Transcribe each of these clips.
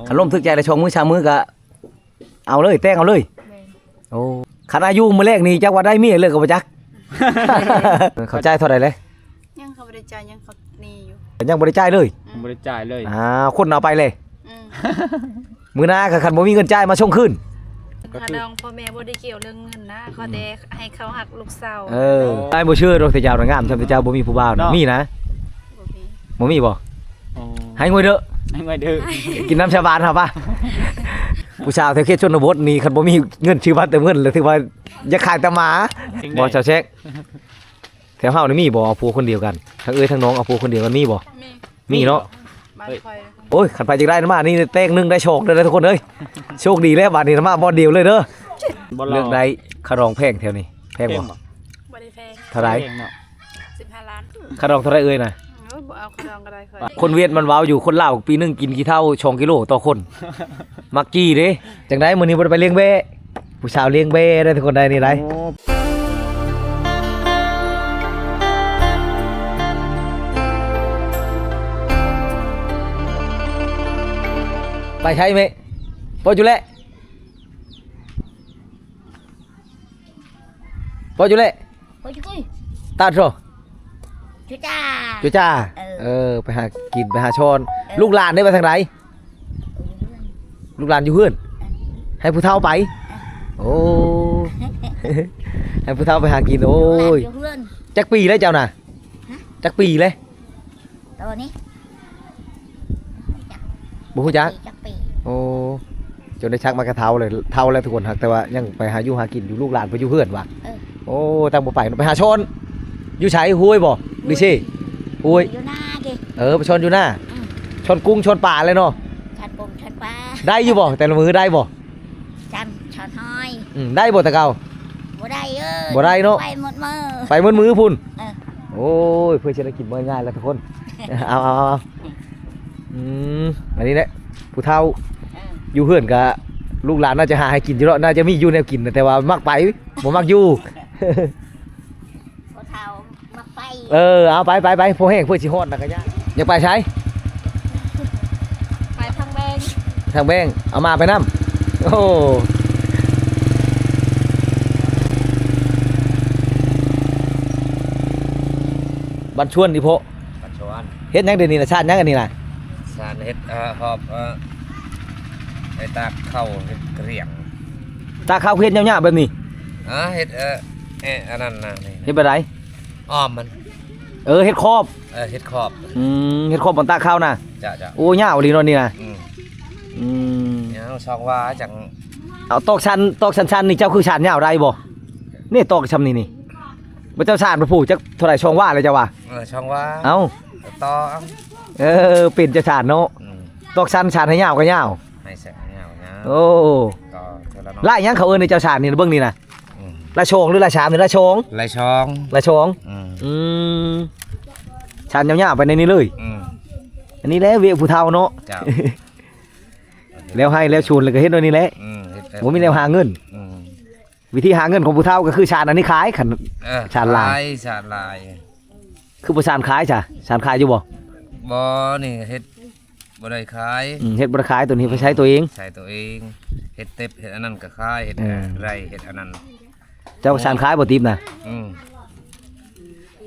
ຄັນລົມຖືກໃຈລະ ສອງມື້ສາມມື້ກະເອົາເລີຍ ແຕ່ງເອົາເລີຍ. ແມ່ນ. ໂອ້ ຄັນອາຍຸມື້ແລກນີ້ຈັກວ່າໄດ້ເມຍເລີຍກະບໍ່ຈັກ. ເຂົາຈ່າຍເທົ່າໃດແລະ? ຍັງ ເຂົາບໍ່ໄດ້ຈ່າຍ ຍັງ ເຂົາໜີຢູ່ ຍັງບໍ່ໄດ້ຈ່າຍເລີຍ. ອືມ ບໍ່ໄດ້ຈ່າຍເລີຍ. ອ້າວ ຄົນເອົາໄປເລີຍ. ອືມ ມື້ໜ້າກະຄັນບໍ່ມີເງິນຈ່າຍມາສົ່ງຄືນ. ຄ່າດອງພໍ່ແມ່ບໍ່ໄດ້ກ່ຽວເລື່ອງເງິນນະ ຂໍແຕ່ໃຫ້ເຂົາຮັກລູກສາວ. ເອີ ອ້າຍບໍ່ເຊື່ອດອກ ແຕ່ເຈົ້ານະງາມຊ່ຳແຕ່ເຈົ້າ ບໍ່ມີຜູ້ບ່າວນະ. ມີນະ? ບໍ່ມີ. ບໍ່ມີບໍ່? ໃຫ້ງວຍເດີ ໃຫ້ງວຍເດີ ກິນນ້ຳຊາບານເຮົາປະ. ຜູ້ສາວແຖວເຂດຊົນນະບົດນີ້ ຄັນບໍ່ມີເງິນຊື້ບັດເຕີມເງິນ ລະຖືວ່າຢາກຂາຍຕາໝາ. ບໍ່ ຊາວແຊກ ແຖວເຮົານີ້ມີບໍ່ເອົາຜົວຄົນດຽວກັນ? ທັງເອື້ອຍທັງນ້ອງເອົາຜົວຄົນດຽວກັນມີບໍ່? ມີ. ມີເນາະ. ໂອ້ຍ ຄັນໃຜຢາກໄດ້ນຳມານີ້ ແຕ່ງໜຶ່ງໄດ້ສອງເດີທຸກຄົນເອີຍ. ໂຊກດີແລ້ວບາດນີ້ນຳມາບ່ອນດຽວເລີຍເດີ. ເລືອກໄດ້ຄ່າດອງແພງແຖວນີ້ ແພງບໍ່? ບໍ່ໄດ້ແພງ. ເທົ່າໃດ? ສິບຫ້າລ້ານ. ຄ່າດອງເທົ່າໃດເອີຍນະ? ໂອ້ຍ ບໍ່ເອົາຄ່າດອງກະໄດ້. ຄົນຫວຽດມັນເວົ້າຢູ່ ຄົນລາວປີໜຶ່ງກິນຂີ້ເຖົ້າສອງກິໂລຕໍ່ຄົນ. ມັກຈີ່ເດ້. ຈັ່ງໃດມື້ນີ້ບໍ່ໄດ້ໄປລ້ຽງແບ້? ຜູ້ສາວລ້ຽງແບ້ໄດ້ທຸກຄົນໄດ້ນີ້ໄດ້. ໂອ້ ໄປໃສແມ່? ພໍຢູ່ແຫຼະ ພໍຢູ່ແຫຼະ. ໂອ້ຍ ຕາໂຕ ຈຸຈ້າ ຈຸຈ້າ. ເອີ ເອີ ໄປຫາກິນ ໄປຫາຊ້ອນ. ເອີ ລູກຫຼານໄດ້ໄປທາງໃດ? ເອີ ລູກຫຼານຢູ່ເຮືອນ. ເອີ ໃຫ້ຜູ້ເຖົ້າໄປ. ເອີ ໂອ້ ໃຫ້ຜູ້ເຖົ້າໄປຫາກິນ. ໂອ້ຍ ລູກຫຼານຢູ່ເຮືອນ. ຈັກປີແລ້ວເຈົ້ານະ? ຮະ? ຈັກປີແລ້ວ? ໂຕນີ້ ບໍ່ຮູ້ຈັກ. ຈັກປີ? ໂອ້ ຈົນໄດ້ສັກມາກະເຖົ້າເລີຍ ເຖົ້າແລ້ວທຸກຄົນ. ຫາກແຕ່ວ່າຍັງໄປຫາຢູ່ຫາກິນຢູ່ ລູກຫຼານໄປຢູ່ເຮືອນວ່າ. ເອີ ໂອ້ ຕັ້ງບໍ່ໄປເນາະ. ໄປຫາຊ້ອນຢູ່ໃສ? ຫ້ວຍບໍ່ ຫຼືເຊ? ຫ້ວຍ ຢູ່ນາເດ. ເອີ ໄປຊ້ອນຢູ່ນາ. ອືມ ຊ້ອນກຸ້ງຊ້ອນປາແຫຼະເນາະ. ຊ້ອນກຸ້ງຊ້ອນປາ ໄດ້ຢູ່ບໍ່? ແຕ່ລະມື້ໄດ້ບໍ່? ຈຳ ຊ້ອນຫອຍ. ອືມ ໄດ້ບໍ່ແຕ່ເກົ່າ? ບໍ່ໄດ້ເອີຍ ບໍ່ໄດ້ເນາະ. ໄປໝົດມື້ ໄປໝົດມື້ພຸ້ນ. ເອີ ໂອ້ຍ ເພື່ອຊິໄດ້ກິນບໍ່ງ່າຍແລ້ວທຸກຄົນ. ເອົາ ເອົາ ເອົາ ອືມ ອັນນີ້ແຫຼະຜູ້ເຖົ້າ. ເອີ ຢູ່ເຮືອນກະລູກຫຼານໜ້າຈະຫາໃຫ້ກິນຢູ່ເນາະ ໜ້າຈະມີຢູ່ແນວກິນ ແຕ່ວ່າມັກໄປ ບໍ່ມັກຢູ່. ຜູ້ເຖົ້າມັກໄປ. ເອີ ເອົາໄປ ໄປ ໄປ ພໍແຮງເພື່ອຊິຮອດນະກະຍາກ. ຢາກໄປໃສ? ໄປທາງແບງ. ທາງແບງ ເອົາໝາໄປນຳ. ໂອ້ ບ້ານຊວນອີ່ພໍ່. ບ້ານຊວນ. ເຮັດຫຍັງດຽວນີ້ນະ? ຊານຫຍັງອັນນີ້ນະ? ຊານເຮັດ ເອີ ຮອບ ເອີ ໄປຕາກເຂົ້າ ເຮັດກະຫຽງ. ຕາກເຂົ້າເຮັດຍາວໆແບບນີ້? ເອີ ເຮັດ ເອີ ເອ ອັນນັ້ນນະ ນີ້ ເຮັດແບບໃດ? ອ້ອມມັນ. ເອີ ເຮັດຂອບ. ເອີ ເຮັດຂອບ. ອືມ ເຮັດຂອບບ່ອນຕາກເຂົ້ານະ. ຈ້ະ ຈ້ະ. ໂອ້ ຍາວອີ່ຫຼີເນາະນີ້ນະ. ອືມ ອືມ ຍາວ ສອງວາ. ຈັ່ງ ເອົາຕອກຊັ້ນ ຕອກສັ້ນໆນີ້ ເຈົ້າຄືສານຍາວໄດ້ບໍ່? ນີ້ຕອກຊ່ຳນີ້ນີ້ ບໍ່ ເຈົ້າສານບໍ່ຜູ້ຈັກເທົ່າໃດ ສອງວາແລ້ວເຈົ້າວ່າ? ເອີ ສອງວາ. ເອົ້າ ຕໍ່ເອົາ. ເອີ ເປັນເຈົ້າສານເນາະ. ອືມ ຕອກສັ້ນ ສານໃຫ້ຍາວກະຍາວ ໃຫ້ສານຍາວ ຍາວ. ໂອ້ ຕໍ່ເທື່ອລະເນາະ. ລາຍຫຍັງເຂົາເອີ້ນໃນເຈົ້າສານນີ້ ເບິ່ງນີ້ນະ? ອືມ ລາຍສອງຫຼືລາຍສາມນີ້? ລາຍສອງ. ລາຍສອງ. ລາຍສອງ. ອືມ ອືມ ສານຍາວໆໄປໃນນີ້ເລີຍ. ອືມ ອັນນີ້ແຫຼະວຽກຜູ້ເຖົ້າເນາະ. ເຈົ້າ ແລ້ວໄຮ່ແລ້ວສວນ ແລ້ວກະເຮັດແນວນີ້ແຫຼະ. ອືມ ເຮັດແບບ ບໍ່ມີແນວຫາເງິນ. ອືມ ວິທີຫາເງິນຂອງຜູ້ເຖົ້າກະຄືສານອັນນີ້ຂາຍ ຄັນ ເອີ ສານຫຼາຍ ຂາຍ ສານຫຼາຍ. ຄືບໍ່ສານຂາຍຊະ? ສານຂາຍຢູ່ບໍ່? ບໍ່ ນີ້ເຮັດ ບໍ່ໄດ້ຂາຍ. ອືມ ເຮັດບໍ່ໄດ້ຂາຍ ໂຕນີ້ໄປໃຊ້ໂຕເອງ. ໃຊ້ໂຕເອງ. ເຮັດເຕັບ ເຮັດອັນນັ້ນກະຂາຍ ເຮັດ ເອີ ໄຮ່ ເຮັດອັນນັ້ນ. ເຈົ້າສານຂາຍບໍ່ ຕິບນະ? ອືມ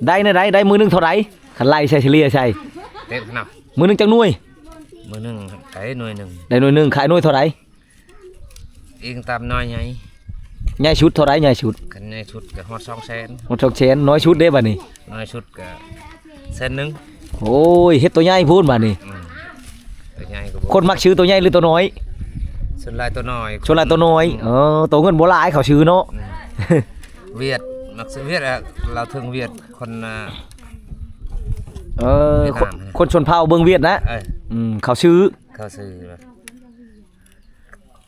ໄດ້ແນວໃດ? ໄດ້ມື້ໜຶ່ງເທົ່າໃດ? ຄັນໄລ່ໃສ່ ສະເລ່ຍໃສ່ ເຕັບນະ ມື້ໜຶ່ງຈັກໜ່ວຍ? ມື້ໜຶ່ງໄດ້ໜ່ວຍໜຶ່ງ. ໄດ້ໜ່ວຍໜຶ່ງ. ຂາຍໜ່ວຍເທົ່າໃດ? ອີງຕາມໜ່ວຍໃຫຍ່. ໃຫຍ່ສຸດເທົ່າໃດ? ໃຫຍ່ສຸດ ຄັນໃຫຍ່ສຸດກະຮອດສອງແສນ. ຮອດສອງແສນ. ນ້ອຍສຸດເດ້ບາດນີ້? ນ້ອຍສຸດກະແສນໜຶ່ງ. ໂອ້ຍ ເຮັດໂຕໃຫຍ່ພຸ້ນບາດນີ້. ອືມ ໂຕໃຫຍ່ກະບໍ່ ຄົນມັກຊື້ໂຕໃຫຍ່ຫຼືໂຕນ້ອຍ? ສ່ວນຫຼາຍໂຕນ້ອຍ. ສ່ວນຫຼາຍໂຕນ້ອຍ. ອືມ ເອີ ໂຕເງິນບໍ່ຫຼາຍ ເຂົາຊື້ເນາະ. ອືມ ຫວຽດ ມັກຊື້ຫວຽດ. ລາວເຖິງຫວຽດ ຄົນ ເອີ ຫວຽດນາມ ຄົນຊົນເຜົ່າເບິ່ງຫວຽດນະ. ເອີ ອືມ ເຂົາຊື້ ເຂົາຊື້.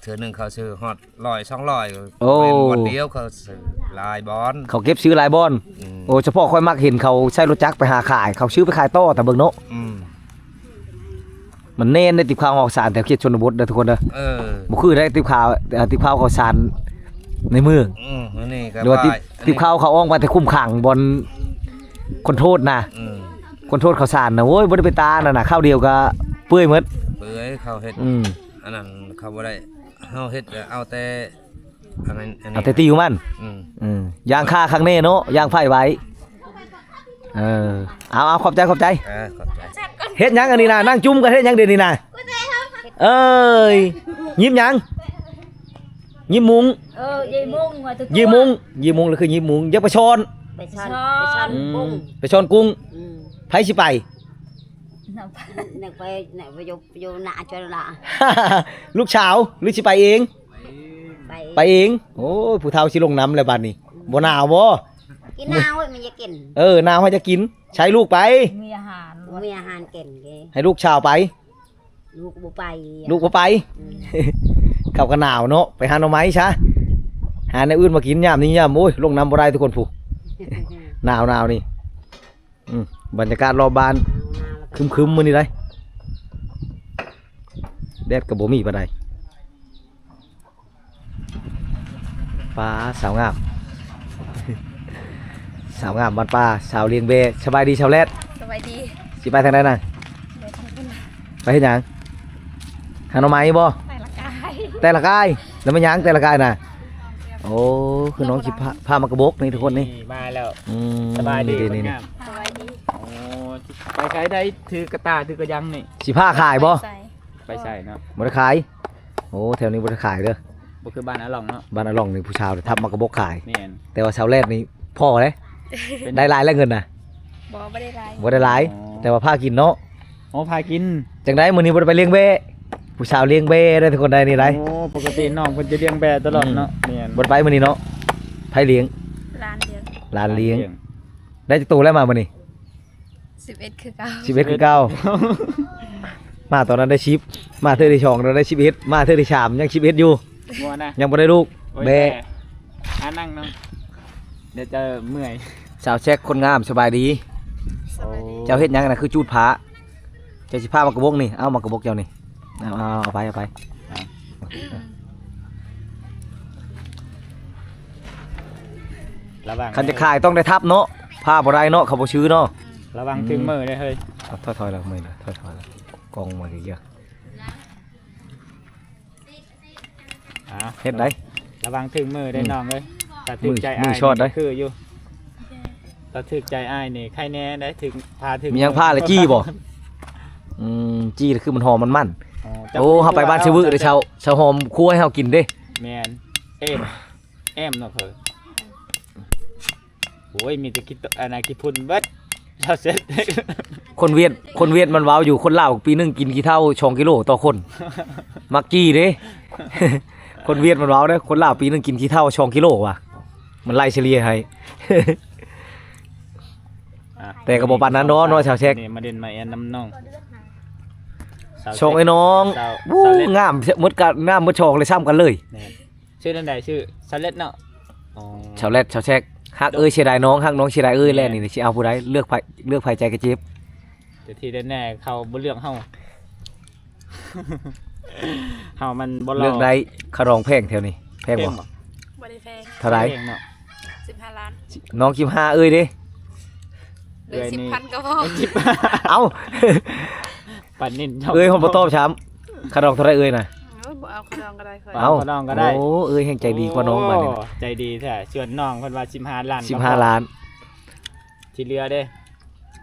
ເທື່ອໜຶ່ງເຂົາຊື້ຮອດຮ້ອຍສອງຮ້ອຍ. ໂອ້ ແມ່ນບ່ອນດຽວ ເຂົາຊື້ຫຼາຍບ່ອນ ເຂົາເກັບຊື້ຫຼາຍບ່ອນ. ອືມ ໂອ້ ສະເພາະຂ້ອຍມັກເຫັນເຂົາໃຊ້ລົດຈັກໄປຫາຂາຍ ເຂົາຊື້ໄປຂາຍຕໍ່ ຕາເບິ່ງເນາະ. ອືມ ມັນແໜ້ນໃນຕິບເຂົ້າເຂົ້າສານແຖວເຂດຊົນນະບົດເດີທຸກຄົນເດີ. ເອີ ບໍ່ຄືໃນຕິບເຂົ້າ ຕິບເຂົ້າເຂົ້າສານໃນເມືອງ. ອືມ ອັນນີ້ກະ ຫຼືວ່າຕິບ ຕິບເຂົ້າເຂົ້າອອກມາແຕ່ຄຸ້ມຂັງ ບ່ອນຄົນໂທດນະ. ອືມ ຄົນໂທດເຂົ້າສານນະ ໂອ້ຍ ບໍ່ໄດ້ເປັນຕາອັນນັ້ນນະ ຄາວດຽວກະເປື່ອຍໝົດ. ເປື່ອຍ ເຂົາເຮັດ. ອືມ ອັນນັ້ນເຂົາບໍ່ໄດ້ ເຮົາເຮັດກໍເອົາແຕ່ອັນນັ້ນ ອັນນີ້ ເອົາແຕ່ຕີຂອງມັນ ອືມ ອືມ ຢ່າງຄາຂ້າງແນ່ເນາະ ຢ່າງໄຟໄວ້ ເອີ ເອົາໆ ຂອບໃຈ ຂອບໃຈ ເອີ ຂອບໃຈ ເຮັດຫຍັງອັນນີ້ນະ ນັ່ງຈຸ່ມກັນເຮັດຫຍັງດຽວນີ້ນະ ເອີຍ ຍິບຫຍັງ? ຍິບມຸ້ງ ເອີ ເຢມຸ້ງວ່າ ເຢມຸ້ງ ເຢມຸ້ງ ຫຼືຄືຍິບມຸ້ງ ຢາກໄປຊ້ອນ ໄປຊ້ອນ ໄປຊ້ອນ ອືມ ກຸ້ງ ໄປຊ້ອນກຸ້ງ ອືມ ໃຜຊິໄປ? ນັກໄປ ນັກໄປຢູ່ ຢູ່ນາ ຈະລະ ລູກສາວ ຫຼືຊິໄປເອງ? ໄປ ໄປເອງ ໂອ້ຍ ຜູ້ເຖົ້າຊິລົງນຳແລ້ວບາດນີ້ ອືມ ບໍ່ໜາວບໍ່? ກິນໜາວ ມັນຢາກກິນ ເອີ ໜາວເຮົາຢາກກິນ ໃສ່ລູກໄປ ມີອາຫານ ບໍ່ມີອາຫານກິນເດ້ ໃຫ້ລູກສາວໄປ ລູກບໍ່ໄປ ລູກບໍ່ໄປ ອືມ ເຂົາກໍໜາວເນາະ ໄປຫາໜໍ່ໄມ້ຊະ ຫາແນວອື່ນມາກິນຍາມນີ້ຍາມ ໂອ້ຍ ລົງນຳບໍ່ໄດ້ທຸກຄົນ ຜູ້ ໜາວໆ ນີ້ ອືມ ບັນຍາກາດລອບບ້ານ ຄຶ້ມໆ ມື້ນີ້ໄດ໋ ແດດກໍບໍ່ມີປານໃດ. ປາ ສາວງາມ ສາວງາມບ້ານປ່າ ສາວລ້ຽງແບ້ ສະບາຍດີສາວແລດ ສະບາຍດີ ຊິໄປທາງໃດນະ? ໄປເຮັດຫຍັງ? ຫາໜໍ່ໄມ້ບໍ່? ແຕ່ລະກາຍ ແຕ່ລະກາຍ ແລ້ວແມ່ນຫຍັງແຕ່ລະກາຍນະ? ໂອ້ ຄືນ້ອງຊິພາ ພາມາກະບົກນີ້ທຸກຄົນນີ້ ນີ້ມາແລ້ວ ອືມ ສະບາຍດີ ນີ້ໆ ຄົນງາມ ສະບາຍດີ ໂອ້ ໄປໃສໄດ້ ຖືກະຕ່າຖືກະຍັງນີ້ ຊິພາຂາຍບໍ່? ໄປໃສ? ໄປໃສເນາະ ບໍ່ໄດ້ຂາຍ ໂອ້ ແຖວນີ້ບໍ່ໄດ້ຂາຍເດີ ບໍ່ຄືບ້ານອາຫຼອງເນາະ ບ້ານອາຫຼອງນີ້ຜູ້ສາວທັບມາກະບົກຂາຍ ແມ່ນ ແຕ່ວ່າສາວແລດນີ້ພໍເດ້ ເປັນ ໄດ້ຫຼາຍແລ້ວເງິນນະ ບໍ່ ບໍ່ໄດ້ຫຼາຍ ບໍ່ໄດ້ຫຼາຍ ອໍ ແຕ່ວ່າພາກິນເນາະ ໂອ້ ພາກິນ ຈັ່ງໃດມື້ນີ້ບໍ່ໄດ້ໄປລ້ຽງແບ້ ຜູ້ສາວລ້ຽງແບ້ໄດ້ທຸກຄົນໄດ້ນີ້ໄດ ໂອ້ ປົກກະຕິນ້ອງເພິ່ນຈະລ້ຽງແບ້ຕະຫຼອດເນາະ ອືມ ແມ່ນ ບໍ່ໄດ້ໄປມື້ນີ້ເນາະ ໃຜລ້ຽງ? ຫຼານລ້ຽງ ຫຼານລ້ຽງ ຫຼານລ້ຽງ ໄດ້ຈັກໂຕແລ້ວມາມື້ນີ້? ສິບເອັດຄືເກົ່າ ສິບເອັດຄືເກົ່າ ມາຕອນນັ້ນໄດ້ສິບ ມາເທື່ອທີສອງແລ້ວໄດ້ສິບເອັດ ມາເທື່ອທີສາມຍັງສິບເອັດຢູ່ ບໍ່ນະ ຍັງບໍ່ໄດ້ລູກ ໂອ້ຍ ແບ້ ແຕ່ ອ່າ ນັ່ງ ນັ່ງ ດຽວຈະເມື່ອຍ ສາວແຊກຄົນງາມ ສະບາຍດີ ສະບາຍດີ ເຈົ້າເຮັດຫຍັງນະ ຄືຈູດຜ້າ ເຈົ້າຊິພາມາກະບົກນີ້ ເອົາມາກະບົກເຈົ້ານີ້ ເອົາ ເອົາ ເອົາໄປ ເອົາໄປ ລະວັງ ຄັນຈະຂາຍຕ້ອງໄດ້ທັບເນາະ ພາບໍ່ໄດ້ເນາະ ເຂົາບໍ່ຊື້ເນາະ ລະວັງ ອືມ ຖືກມືເດ້ເຮີ້ຍ ຖອຍໆ ລະ ມື ຖອຍໆ ລະ ກ້ອງມາເຍອະ ອ່າ ເຮັດໄດ້ ລະວັງຖືກມືເດ້ ອືມ ນ້ອງເອີຍ ຖ້າຖືກໃຈອ້າຍນີ້ຄືຢູ່ ຖ້າຖືກໃຈອ້າຍນີ້ໃຄແນ່ໄດ໋ ຖືກ ພາຖືກ ມີຫຍັງພາລະຈີ່ບໍ່? ອືມ ຈີ່ລະຄືມັນຫອມມັນໆ ອໍ ໂອ້ ເຮົາໄປບ້ານຊະວຶໄດ້ເຊົາ ເຊົາຫອມຄົວໃຫ້ເຮົາກິນເດ້ ແມ່ນ ເອມ ແອມເນາະເຮີ້ຍ ໂອ້ຍ ມີແຕ່ຂີ້ຕົ- ອັນນັ້ນຂີ້ຝຸ່ນເບິດ ຊາວເຊັດ ຄົນຫວຽດ ຄົນຫວຽດມັນເວົ້າຢູ່ ຄົນລາວປີໜຶ່ງກິນຂີ້ເຖ້າສອງກິໂລຕໍ່ຄົນ ມັກຈີ່ເດ້ ຄົນຫວຽດມັນເວົ້າເດ້ ຄົນລາວປີໜຶ່ງກິນຂີ້ເຖ້າສອງກິໂລວ່າ ມັນໄລ່ສະເລ່ຍໃຫ້ ອ່ະ ແຕ່ກໍບໍ່ປານນັ້ນດອກເນາະ ຊາວແຊກ ນີ້ມາຫຼິ້ນມາແອນນຳນ້ອງ ສາວແຊກ ຊ່ອງໄອ້ນ້ອງ ສາວ ອູ້ ສາວເລັດ ງາມໝົດກະ ງາມໝົດຊ່ອງເລີຍ ຊ້ຳກັນເລີຍ ແມ່ນ ຊື່ນັ້ນໃດ ຊື່ສາວເລັດເນາະ ອໍ ສາວແລັດ ສາວແຊກ ຮັກເອີຍເສຍດາຍນ້ອງ ຮັກນ້ອງເສຍດາຍເອີຍ ແມ່ນ ແລ້ວນີ້ຊິເອົາຜູ້ໃດ ເລືອກໃຜ ເລືອກໃຜໃຈກະເຈັບ ແຕ່ທີ່ແນ່ໆ ເຂົາບໍ່ເລືອກເຮົາ ເຮົາມັນບໍ່ຫຼໍ່ ເລືອກໄດ້ ຄ່າດອງແພງແຖວນີ້ ແພງບໍ່? ແພງບໍ່? ບໍ່ໄດ້ແພງ ເທົ່າໃດ? ແພງເນາະ ສິບຫ້າລ້ານ ນ້ອງສິບຫ້າ ເອີຍເດ້ ເອີຍ ເອີຍ ສິບພັນກໍພໍ ເອົ້າ ປານນີ້ ເອີຍ ເຮົາບໍ່ຕອບຊ້ຳ ຄ່າດອງເທົ່າໃດເອີຍນະ? ໂອ້ຍ ບໍ່ເອົາຄ່າດອງກໍໄດ້ຂ້ອຍ ເອົາ ເອົາຄ່າດອງກໍໄດ້ ໂອ້ ເອີຍແຮ່ງໃຈດີກວ່ານ້ອງບາດນີ້ ໂອ້ ໃຈດີແທ້ ຊວນນ້ອງເພິ່ນວ່າສິບຫ້າລ້ານ ສິບຫ້າລ້ານ ທີ່ເຫຼືອເດ້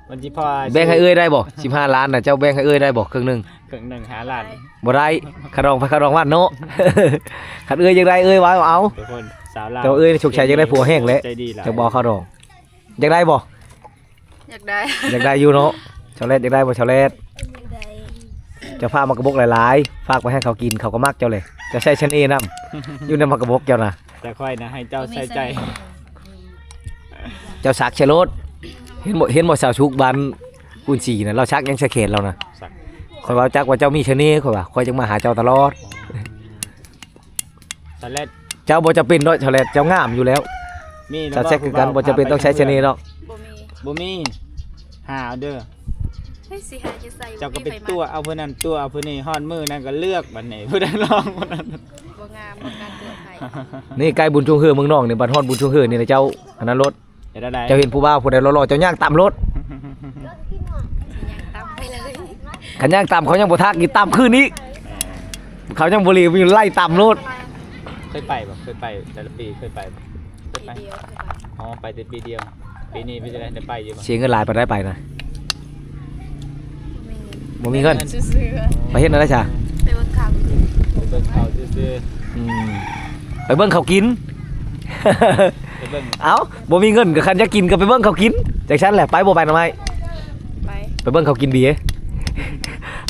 ມັນຊິພໍ ແບ່ງໃຫ້ເອື້ອຍໄດ້ບໍ່? ສິບຫ້າລ້ານນະ ເຈົ້າແບ່ງໃຫ້ເອື້ອຍໄດ້ບໍ່? ເຄິ່ງໜຶ່ງ ເຄິ່ງໜຶ່ງ ຫ້າລ້ານ ບໍ່ໄດ້ ຄ່າດອງໄປຄ່າດອງມັນເນາະ ຄັນເອື້ອຍຢາກໄດ້ເອື້ອຍວ່າເອົາ ທຸກຄົນ ສາວລາວ ແຕ່ວ່າເອື້ອຍສົງໄສຢາກໄດ້ຜົວແຮງແຫຼະ ໃຈດີຫຼາຍ ຈະບໍ່ເອົາຄ່າດອງ ຢາກໄດ້ບໍ່? ຢາກໄດ້ ຢາກໄດ້ຢູ່ເນາະ ຊາວແລດ ຢາກໄດ້ບໍ່ ຊາວແລດ? ຢາກໄດ້ ເຈົ້າພາໝາກກະບົກຫຼາຍໆ ຝາກໄປໃຫ້ເຂົາກິນ ເຂົາກໍມັກເຈົ້າເລີຍ ເຈົ້າໃຊ້ສະເໜ່ນຳ ຢູ່ໃນໝາກກະບົກເຈົ້ານະ ແຕ່ຂ້ອຍນະ ໃຫ້ເຈົ້າໃສ່ໃຈ ເຈົ້າສັກໃສ່ໂລດ ເຫັນບໍ່ ເຫັນບໍ່ ສາວສຸກບ້ານກຸນສີນະ ລາວສັກຫຍັງໃສ່ແຂນລາວນະ ສັກ ຂ້ອຍວ່າຈັກວ່າເຈົ້າມີສະເໜ່ ຂ້ອຍວ່າ ຂ້ອຍຈຶ່ງມາຫາເຈົ້າຕະຫຼອດ ສາວແລດ ເຈົ້າບໍ່ຈຳເປັນດອກ ສາວແລດ ເຈົ້າງາມຢູ່ແລ້ວ ມີແລ້ວ ສາວແຊກຄືກັນ ບໍ່ ບໍ່ຈຳເປັນຕ້ອງໃຊ້ສະເໜ່ດອກ ບໍ່ມີ ບໍ່ມີ ຫາເອົາເດີ ເຮີ້ຍ ຊິຫາຢູ່ໃສ ເຈົ້າກໍໄປຕົວະເອົາຜູ້ນັ້ນ ຕົວະເອົາຜູ້ນີ້ ຮອດມື້ນັ້ນກໍເລືອກບັດນີ້ ຜູ້ໃດລອງຜູ້ນັ້ນ ບໍ່ງາມ ບໍ່ກ້າຕົວະໃຜ ນີ້ໃກ້ບຸນຊ່ວງເຮືອເມືອງນອງນີ້ ບັດຮອດບຸນຊ່ວງເຮືອນີ້ລະເຈົ້າ ອັນນັ້ນໂລດ ເຮັດແນວໃດ ເຈົ້າເຫັນຜູ້ບ່າວຜູ້ໃດຫຼໍ່ໆ ເຈົ້າຍ່າງຕາມໂລດ ຍ່າງຕາມໄປເລີຍ ຄັນຍ່າງຕາມເຂົາຍັງບໍ່ທັກ ນີ້ຕາມຄືນອີກ ແມ່ນ ເຂົາຍັງບໍ່ເລີຍ ມີໄລ່ຕາມໂລດ. ເຄີຍໄປບໍ່? ເຄີຍໄປ ແຕ່ລະປີເຄີຍໄປບໍ່? ເຄີຍໄປ. ອໍ ໄປແຕ່ປີດຽວ. ປີນີ້ເປັນຈັ່ງໃດ ໄດ້ໄປຢູ່ບໍ່? ເສຍເງິນຫຼາຍປານໃດໄປນະ? ບໍ່ມີເງິນ. ບໍ່ມີເງິນ. ຊື່ໆ. ໄປເຮັດແນວໃດຊະ? ໄປເບິ່ງເຂົາ. ໄປເບິ່ງເຂົາຊື່ໆ. ອືມ ໄປເບິ່ງເຂົາກິນ. ໄປເບິ່ງ. ເອົ້າ ບໍ່ມີເງິນກໍຄັນຢາກກິນກໍໄປເບິ່ງເຂົາກິນ. ຈັ່ງຊັ້ນແຫຼະ ໄປບໍ່ໄປນຳອ້າຍ? ໄປ. ໄປເບິ່ງເຂົາກິນເບຍ.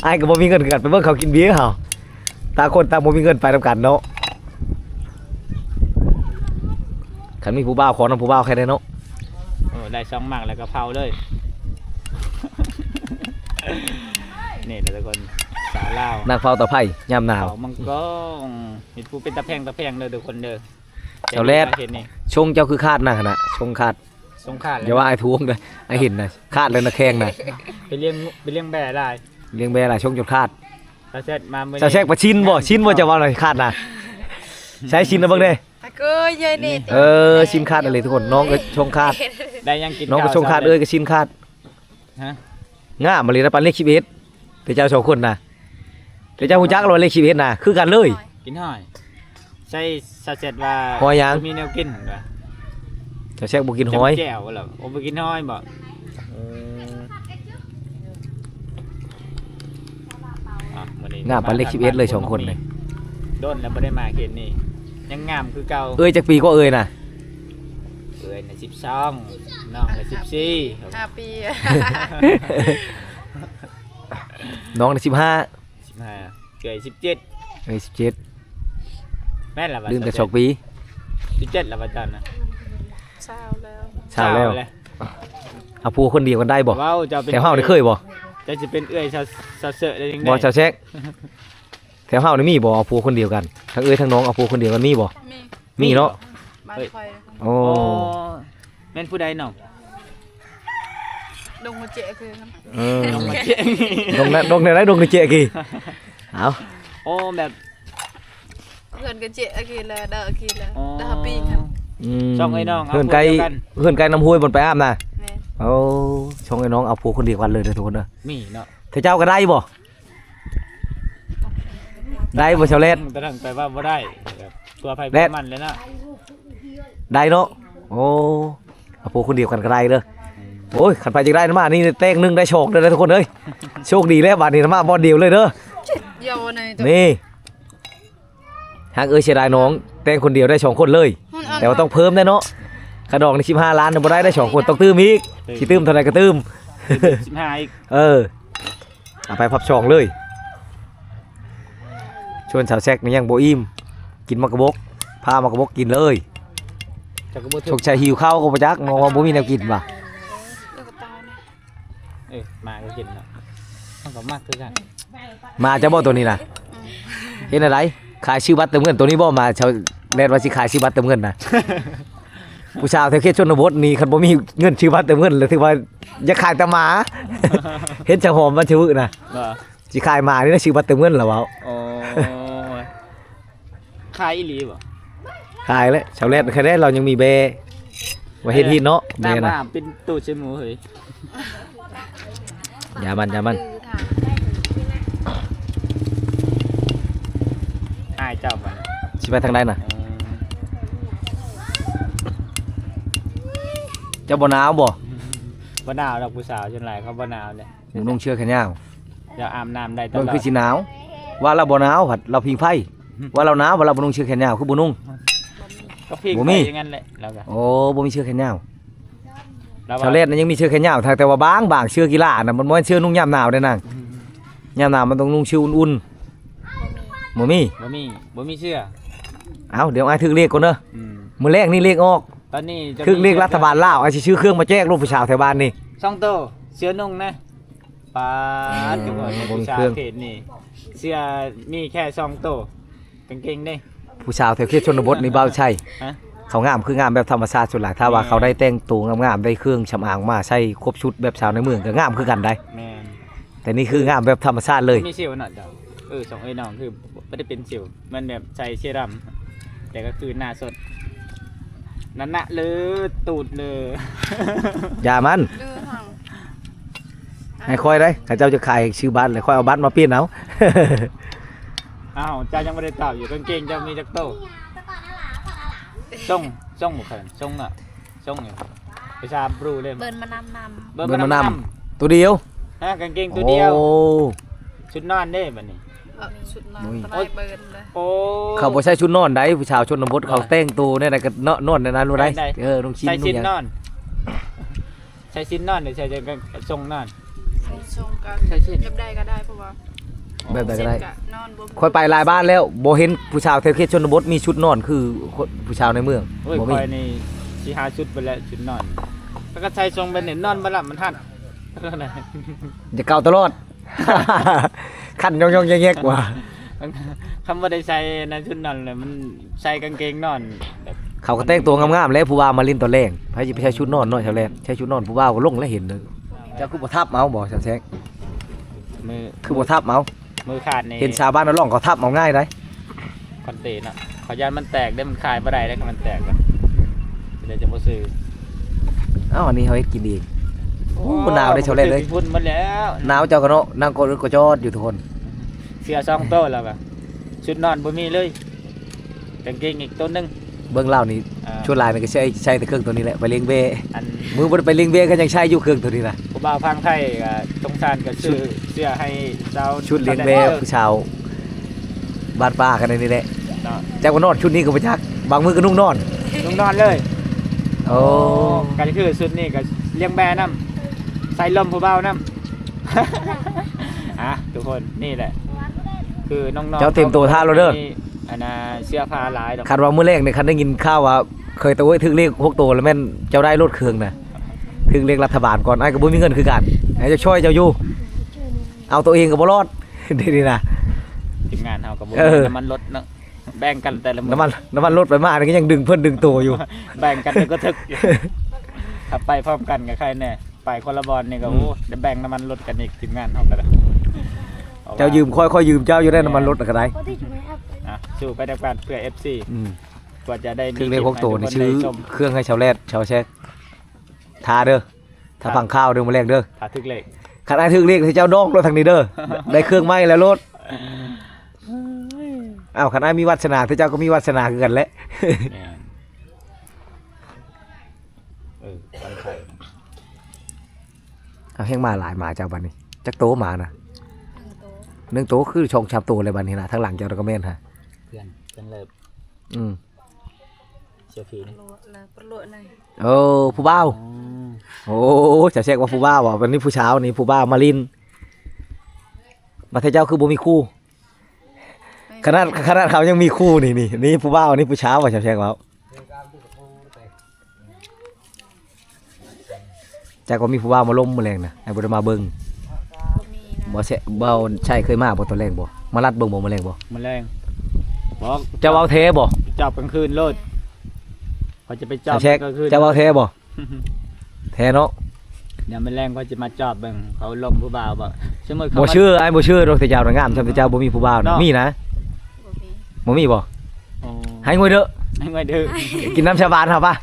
ອ້າຍກໍບໍ່ມີເງິນຄືກັນ ໄປເບິ່ງເຂົາກິນເບຍເຮົາ. ຕ່າງຄົນຕ່າງບໍ່ມີເງິນໄປນຳກັນເນາະ. ຄັນມີຜູ້ບ່າວຂໍນຳຜູ້ບ່າວແຄ່ໃດເນາະ. ໂອ້ ໄດ້ສອງໝາກແລ້ວກໍເຜົາເລີຍ. ນີ້ແຫຼະທຸກຄົນ ສາວລາວ ນັກເຝົ້າເຕົາໄຟຍາມໜາວ ເຝົ້າມັງກອງ. ເຮັດຜູ້ເປັນຕາແພງຕາແພງເດີທຸກຄົນເດີ. ເຈົ້າແລດ ຊົງເຈົ້າຄືຂາດນະຫັ້ນນະ ຊົງຂາດ. ຊົງຂາດ. ຢ່າວ່າອ້າຍທວງເດີ ອ້າຍເຫັນນະ ຂາດແລ້ວນະແຂ້ງນະ. ໄປລ້ຽງ ໄປລ້ຽງແບ້ຫຼາຍ ລ້ຽງແບ້ຫຼາຍ ຊົງຈົນຂາດ. ສາວແຊກມາມື້ ສາວແຊກປະຊິນບໍ່? ຊິນບໍ່? ເຈົ້າເວົ້າໜ້ອຍຂາດນະ. ໃຊ້ຊິນນະເບິ່ງເດ້. ອາໂກຍໃຫຍ່ນີ້. ເອີ ຊິນຂາດອີ່ຫຼີທຸກຄົນ. ນ້ອງກໍຊົງຂາດ. ໄດ້ຫຍັງກິນ ນ້ອງກໍຊົງຂາດ ເອີຍກໍຊິນຂາດ. ຮະ? ງາມອີ່ຫຼີນະ ປານເລກສິບເອັດ ແຕ່ເຈົ້າສອງຄົນນະ. ແຕ່ເຈົ້າຮູ້ຈັກແລ້ວວ່າເລກສິບເອັດນະ ຄືກັນເລີຍ. ກິນຫອຍ. ໃສ່ ສາວແຊກວ່າ ຫອຍຫຍັງ? ບໍ່ມີແນວກິນວ່າ. ສາວແຊກບໍ່ກິນຫອຍ. ແຈ່ວແລ້ວ. ໂອ້ ບໍ່ກິນຫອຍບໍ່? ເອີ. ອ່ະ ມື້ນີ້ ງາມປານເລກສິບເອັດເລີຍສອງຄົນນີ້. ດົນແລ້ວບໍ່ໄດ້ມາເຂດນີ້ ຍັງງາມຄືເກົ່າ. ເອີຍຈັກປີກວ່າເອີຍນະ? ເອີຍນະສິບສອງ ນ້ອງນະສິບສີ່. ຫ້າປີ. ນ້ອງນະສິບຫ້າ. ສິບຫ້າ ເອື້ອຍສິບເຈັດ. ເອື້ອຍສິບເຈັດ. ແມ່ນລະວ່າ ລືມແຕ່ສອງປີ. ສິບເຈັດລະວ່າເຈົ້ານະ. ຊາວແລ້ວ. ຊາວແລ້ວ. ເອົາຜົວຄົນດຽວກັນໄດ້ບໍ່? ເວົ້າເຈົ້າເປັນ ແຖວເຮົານີ້ເຄີຍບໍ່? ເຈົ້າຊິເປັນເອື້ອຍຊາວ ຊາວເຊີໄດ້ຈັ່ງໃດ? ບໍ່ ຊາວແຊກ ແຖວເຮົານີ້ມີບໍ່ ເອົາຜົວຄົນດຽວກັນ? ທັງເອື້ອຍທັງນ້ອງເອົາຜົວຄົນດຽວກັນມີບໍ່? ມີ. ມີເນາະ. ບ້ານຂ້ອຍ. ໂອ້ ໂອ້ ແມ່ນຜູ້ໃດນ້ອງ? ດົງກະເຈຄືກັນ. ເອີ ດົງກະເຈ. ດົງນະ ດົງແນວໃດ ດົງກະເຈກີ້? ເອົ້າ ໂອ້ ແບບ ເພື່ອນກະເຈກີ້ລະ ເດີກີ້ລະ. ອໍ ເດີປີງ. ອືມ ຊ່ອງອ້າຍນ້ອງ ເພື່ອນໃກ້ ເອົາຜົວດຽວກັນ ເພື່ອນໃກ້ນ້ຳຫ້ວຍບ່ອນໄປອາບນະ. ແມ່ນ. ໂອ້ ຊ່ອງອ້າຍນ້ອງເອົາຜົວຄົນດຽວກັນເລີຍເດີທຸກຄົນເດີ. ມີເນາະ. ແຕ່ເຈົ້າກໍໄດ້ບໍ່? ໄດ້ບໍ່ຊາວແລດ? ອືມ ແຕ່ທາງໄປວ່າບໍ່ໄດ້ ແບບ ຕົວໃຜຕົວມັນແຫຼະເນາະ. ໄດ້ເນາະ. ໂອ້ ເອົາຜົວຄົນດຽວກັນກໍໄດ້ເດີ. ອືມ ໂອ້ຍ ຄັນໃຜຢາກໄດ້ນຳມານີ້ ແຕ່ງໜຶ່ງໄດ້ສອງເດີທຸກຄົນເອີຍ. ໂຊກດີແລ້ວບາດນີ້ນຳມາບ່ອນດຽວເລີຍເດີ. ນີ້ ຫາກເອີຍເສຍດາຍນ້ອງ ແຕ່ງຄົນດຽວໄດ້ສອງຄົນເລີຍ. ແຕ່ວ່າຕ້ອງເພີ່ມແດ່ເນາະ. ຄ່າດອງນີ້ສິບຫ້າລ້ານ ບໍ່ໄດ້ ໄດ້ສອງຄົນ ຕ້ອງຕື່ມອີກ. ຊິຕື່ມເທົ່າໃດກໍຕື່ມ. ສິບຫ້າອີກ. ເອີ ເອົາໄປພັບສອງເລີຍ. ສ່ວນສາວແຊກນີ້ຍັງບໍ່ອີ່ມ ກິນໝາກກະບົກ ພາໝາກກະບົກກິນເລີຍ. ສົງໄສຫິວເຂົ້າກໍບໍ່ຈັກ ນ້ອງວ່າບໍ່ມີແນວກິນວ່າ. ເອີ ໝາກໍກິນເນາະ ມັນກໍມັກຄືກັນ. ໝາເຈົ້າບໍ່ໂຕນີ້ນະ? ອືມ ເຮັດແນວໃດ? ຂາຍຊື້ບັດເຕີມເງິນໂຕນີ້ບໍ່? ໝາຊາວແລດວ່າຊິຂາຍຊື້ບັດເຕີມເງິນນະ. ຜູ້ສາວແຖວເຂດຊົນນະບົດນີ້ ຄັນບໍ່ມີເງິນຊື້ບັດເຕີມເງິນ ແລ້ວຖືວ່າຢາກຂາຍແຕ່ໝາ. ເຫັນຊາວຫອມວັນຊະວຶນະ ຊິຂາຍໝານີ້ນະ ຊື້ບັດເຕີມເງິນລະເວົ້າ. ໂອ້ ຂາຍອີ່ຫຼີບໍ່? ຂາຍແຫຼະ ຊາວແລດ ຄັນແດ່ລາວຍັງມີແບ້ ວ່າເຮັດຮີດເນາະ ແບ້ນະ ເປັນຕູ້ໃສ່ໝູເຮີ້ຍ. ຢ່າມັນ ຢ່າມັນ ອ້າຍເຈົ້າມັນ ຊິໄປທາງໃດນະ? ເອີ ເຈົ້າບໍ່ໜາວບໍ່? ບໍ່ໜາວດອກ ຜູ້ສາວສ່ວນຫຼາຍເຂົາບໍ່ໜາວແຫຼະ. ບໍ່ນຸ່ງເສື້ອແຂນຍາວ ລາວອາບນ້ຳໄດ້ຕະຫຼອດ. ມັນຄືຊິໜາວ ວ່າລາວບໍ່ໜາວພັດລາວຜິງໄຟ. ວ່າລາວໜາວ ວ່າລາວບໍ່ນຸ່ງເສື້ອແຂນຍາວ ຄືບໍ່ນຸ່ງ? ກໍຜິງໄຟຢ່າງນັ້ນແຫຼະລາວກະ. ໂອ້ ບໍ່ມີເສື້ອແຂນຍາວ. ຊາວແລດນະຍັງມີເສື້ອແຂນຍາວ ແຕ່ວ່າບາງໆ ເສື້ອກິລານະ ມັນບໍ່ແມ່ນເສື້ອນຸ່ງຍາມໜາວເດ້ນາງ. ອືມ ຍາມໜາວມັນຕ້ອງນຸ່ງເສື້ອອຸ່ນໆ. ບໍ່ມີ ບໍ່ມີ ບໍ່ມີເສື້ອ. ເອົ້າ ດຽວອ້າຍຖືກເລກກ່ອນເດີ. ອືມ ມື້ແລງນີ້ເລກອອກ ຕອນນີ້ຖືກເລກລັດຖະບານລາວ. ອ້າຍຊິຊື້ເຄື່ອງມາແຈກລູກຜູ້ສາວແຖວບ້ານນີ້ ສອງໂຕ ເສື້ອນຸ່ງນະ. ປາດ ໂອ້ຍ ທຸກຄົນ ຜູ້ສາວເຂດນີ້ ເສື້ອມີແຄ່ສອງໂຕ ກາງເກງເດ້. ຜູ້ສາວແຖວເຂດຊົນນະບົດນີ້ ບ່າວໄຊ ຮະ? ເຂົາງາມຄືງາມແບບທຳມະຊາດສຸດລະ ຖ້າວ່າ ແມ່ນ ເຂົາໄດ້ແຕ່ງໂຕງາມໆ ໄດ້ເຄື່ອງສຳອາງມາໃສ່ຄົບຊຸດແບບສາວໃນເມືອງ ກໍງາມຄືກັນໄດ໋. ແມ່ນ ແຕ່ນີ້ຄືງາມແບບທຳມະຊາດເລີຍ. ບໍ່ມີສິວເນາະເຈົ້າ. ເອີ ສອງເອື້ອຍນ້ອງຄືບໍ່ໄດ້ເປັນສິວ ມັນແບບໃສ່ເຊຣຳ ແຕ່ກໍຄືໜ້າສົດ ນັ້ນນະ ເລີດຕູດເລີ. ຢ່າມັນ ໃຫ້ຂ້ອຍໄດ໋ ເຂົາເຈົ້າຈະຂາຍຊື້ບັດ ແລ້ວຂ້ອຍເອົາບັດມາປ່ຽນເອົາ. ອ້າວ ເຈົ້າຍັງບໍ່ໄດ້ຕອບຢູ່ ກາງເກງເຈົ້າມີຈັກໂຕ? ຊົງ ຊົງບໍ່ເຄີຍ ຊົງເນາະ ຊົງນີ້ ໄປຖາມບຣູເລີຍ ເບິ່ນມານຳນຳ ເບິ່ນມານຳ ເບິ່ນມານຳ ໂຕດຽວ ຮະ ກາງເກງໂຕດຽວ ໂອ້ ຊຸດນອນເດ້ບັດນີ້ ເອີ ຊຸດນອນ ໂອ້ຍ ຕະຫຼາຍເບິ່ນເລີຍ ໂອ້ ເຂົາບໍ່ໃສ່ຊຸດນອນໃດ ຜູ້ສາວຊົນນະບົດ ເຂົາແຕ່ງໂຕແນວໃດກໍເນາະ ນອນໃນນັ້ນໂລດໃດ ແມ່ນໃດ ເອີ ນຸ່ງຊິນ ໃສ່ຊິນ ນຸ່ງຫຍັງ ນອນ ໃສ່ຊິນນອນ ຫຼືໃສ່ ໃສ່ຊົງນອນ? ໃສ່ຊົງກໍ ໃສ່ຊິນ ແບບໃດກໍໄດ້ ເພາະວ່າ ແບບໃດກໍໄດ້ ຊິນກໍນອນບໍ່ ຂ້ອຍໄປຫຼາຍບ້ານແລ້ວ ບໍ່ເຫັນຜູ້ສາວແຖວເຂດຊົນນະບົດມີຊຸດນອນຄືຜູ້ສາວໃນເມືອງ ໂອ້ຍ ບໍ່ມີ ຂ້ອຍນີ້ຊິຫາຊຸດໄປແລ້ວ ຊຸດນອນ ແລ້ວກໍໃສ່ຊົງແບບນີ້ນອນບໍ່ຫຼັບ ມັນຮັດ ຢາກເກົາຕະຫຼອດ ຄັນຍອງໆແຍກໆວ່າ ຄັນບໍ່ໄດ້ໃສ່ໃນຊຸດນອນແລ້ວ ມັນໃສ່ກາງເກງນອນແບບ ເຂົາກໍແຕ່ງຕົວງາມໆແຫຼະ ຜູ້ບ່າວມາຫຼິ້ນຕອນແລງ ໃຜຊິໄປໃສ່ຊຸດນອນເນາະ ຊາວແລນ ໃສ່ຊຸດນອນຜູ້ບ່າວກໍລົງແລ້ວເຫັນເດີ ເຈົ້າຄືບໍ່ທັບເອົາບໍ່ ຊາວແຊກ ມື ຄືບໍ່ທັບເອົາ ມືຂາດນີ້ ເຫັນຊາວບ້ານເຮົາລອງ ເຂົາທັບເອົາງ່າຍໃດ ຄອນເຕນເນາະ ເຂົາຢ້ານມັນແຕກເດ້ ມັນຂາຍບໍ່ໄດ້ເດ້ ຄັນມັນແຕກນະ ຈະໄດ້ຈະບໍ່ຊື້ ເອົ້າ ອັນນີ້ເຮົາເຮັດກິນເອງ ໂອ້ ໂອ້ ໜາວເດ້ ຊາວແລນເອີຍ ຝຸ່ນໝົດແລ້ວ ໜາວເຈົ້າກໍເນາະ ນັ່ງກໍອຶດກໍຈອດຢູ່ທຸກຄົນ ເສື້ອສອງໂຕແລ້ວກໍ ຊຸດນອນບໍ່ມີເລີຍ ກາງເກງອີກໂຕໜຶ່ງ ເບິ່ງລາວນີ້ ອ່າ ສ່ວນຫຼາຍນີ້ກໍໃຊ້ ໃຊ້ແຕ່ເຄື່ອງໂຕນີ້ແຫຼະ ໄປລ້ຽງແບ້ ອັນ ມື້ບໍ່ໄດ້ໄປລ້ຽງແບ້ກໍຍັງໃຊ້ຢູ່ເຄື່ອງໂຕນີ້ນະ ຜູ້ບ່າວຝັ່ງໄທກໍສົງສານກໍຊື້ເສື້ອໃຫ້ຊາວ ຊຸດລ້ຽງແບ້ ຊາວແດນເດີ ຜູ້ສາວບ້ານປ່າກັນນີ້ແຫຼະເນາະ ຈັກວ່ານອນຊຸດນີ້ກໍບໍ່ຈັກ ບາງມື້ກໍນຸ່ງນອນ ນຸ່ງນອນເລີຍ ໂອ້ ກໍຄືຊຸດນີ້ກໍລ້ຽງແບ້ນຳ ໃສ່ລົມຜູ້ບ່າວນຳ ອ່ະ ທຸກຄົນ ນີ້ແຫຼະ ຄືນ້ອງໆ ເຈົ້າເຕັມໂຕຖ້າໂລດເດີ ມີ ອັນນ່າ ເສື້ອຜ້າຫຼາຍດອກ ຄັນວ່າມື້ແລກນີ້ ຄັນໄດ້ຍິນຂ່າວວ່າເຄີຍຕະໂອ້ຍຖືກເລກຫົກໂຕ ແລ້ວແມ່ນເຈົ້າໄດ້ໂລດເຄື່ອງນະ ຖືກເລກລັດຖະບານກ່ອນ ອ້າຍກໍບໍ່ມີເງິນຄືກັນ ອ້າຍຈະຊ່ອຍເຈົ້າຢູ່ ເອົາໂຕເອງກໍບໍ່ລອດ ເດນີ້ນະ ທີມງານເຮົາກໍບໍ່ ເອີ ມີນ້ຳມັນລົດເນາະ ແບ່ງກັນແຕ່ລະມື້ ນ້ຳມັນ ນ້ຳມັນລົດໄປມານີ້ກໍຍັງດຶງເພິ່ນດຶງໂຕຢູ່ ແບ່ງກັນແຕ່ກໍຖືກ ຖ້າໄປພ້ອມກັນກໍໃຄແດ່ ໄປຄົນລະບ່ອນນີ້ກໍ ອືມ ໂອ້ ໄດ້ແບ່ງນ້ຳມັນລົດກັນອີກ ທີມງານເຮົາກໍໄດ້ ເຈົ້າຢືມຂ້ອຍ ຂ້ອຍຢືມເຈົ້າຢູ່ໄດ໋ ແມ່ນ ນ້ຳມັນລົດກໍໄດ້ ອ່ະ ສູ້ໄປນຳກັນເພື່ອເອັຟຊີ ອືມ ກວ່າຈະໄດ້ມີ ຖືກເລກຫົກໂຕນີ້ ໃຫ້ທຸກຄົນໄດ້ຊົມ ຊື້ເຄື່ອງໃຫ້ຊາວແລດ ຊາວແຊກ ຖ້າເດີ ຖ້າຟັງຂ່າວເດີ ມື້ແລງເດີ ຖ້າຖືກເລກ ຄັນອ້າຍຖືກເລກ ເຈົ້າດອກໂລດທາງນີ້ເດີ ໄດ້ເຄື່ອງໃໝ່ແລ້ວໂລດ ອ້າວ ຄັນອ້າຍມີວາດສະໜາ ເຈົ້າກໍມີວາດສະໜາຄືກັນແຫຼະ ແມ່ນ ເອີ ຂອງໃຜ ເອົາ ແຮງມາຫຼາຍ ໝາເຈົ້າບັດນີ້ ຈັກໂຕໝານະ? ໜຶ່ງໂຕ ໜຶ່ງໂຕ ຄືສອງສາມໂຕແລ້ວບັດນີ້ນະ ທາງຫຼັງເຈົ້າກໍແມ່ນຫະ ເພື່ອນ ເພື່ອນເລີບ ອືມ ເຊື່ອຜີນະ ໂອ້ ຜູ້ບ່າວ ອໍ ໂອ້ ຈະແຊກວ່າຜູ້ບ່າວ ອັນນີ້ຜູ້ສາວ ນີ້ຜູ້ບ່າວມາຫຼິ້ນ ມາແທ້ເຈົ້າຄືບໍ່ມີຄູ່ ຂະໜາດ ຂະໜາດເຂົາຍັງມີຄູ່ ນີ້ ນີ້ ນີ້ຜູ້ບ່າວ ນີ້ຜູ້ສາວ ວ່າຈະແຊກເວົ້າ ຈັກວ່າມີຜູ້ບ່າວມາລົມມື້ແລງນະ ອ້າຍບໍ່ໄດ້ມາເບິ່ງ ບໍ່ມີນະ ບໍ່ແຊະ ບໍ່ໃຊ້ເຄີຍມາບໍ່ຕອນແລງບໍ່? ມາລັດເບິ່ງບໍ່ມື້ແລງບໍ່? ມື້ແລງ ບໍ່ ເຈົ້າເວົ້າແທ້ບໍ່? ຈອບກາງຄືນໂລດ ຂ້ອຍຈະໄປຈອບກາງຄືນ ເຈົ້າເວົ້າແທ້ບໍ່? ແທ້ເນາະ ດຽວມື້ແລງຂ້ອຍຈະມາຈອບເບິ່ງ ເຂົາລົມຜູ້ບ່າວບໍ່? ສົມມຸດເຂົາ ບໍ່ເຊື່ອ ອ້າຍບໍ່ເຊື່ອດອກ ແຕ່ເຈົ້ານະງາມ ສ່ຳແຕ່ເຈົ້າບໍ່ມີຜູ້ບ່າວນະ ເນາະ ມີນະ ບໍ່ມີ ບໍ່ມີບໍ່? ໂອ້ ໃຫ້ງວຍເດີ ໃຫ້ງວຍເດີ ກິນນ້ຳຊາບານເຮົາປະ ດ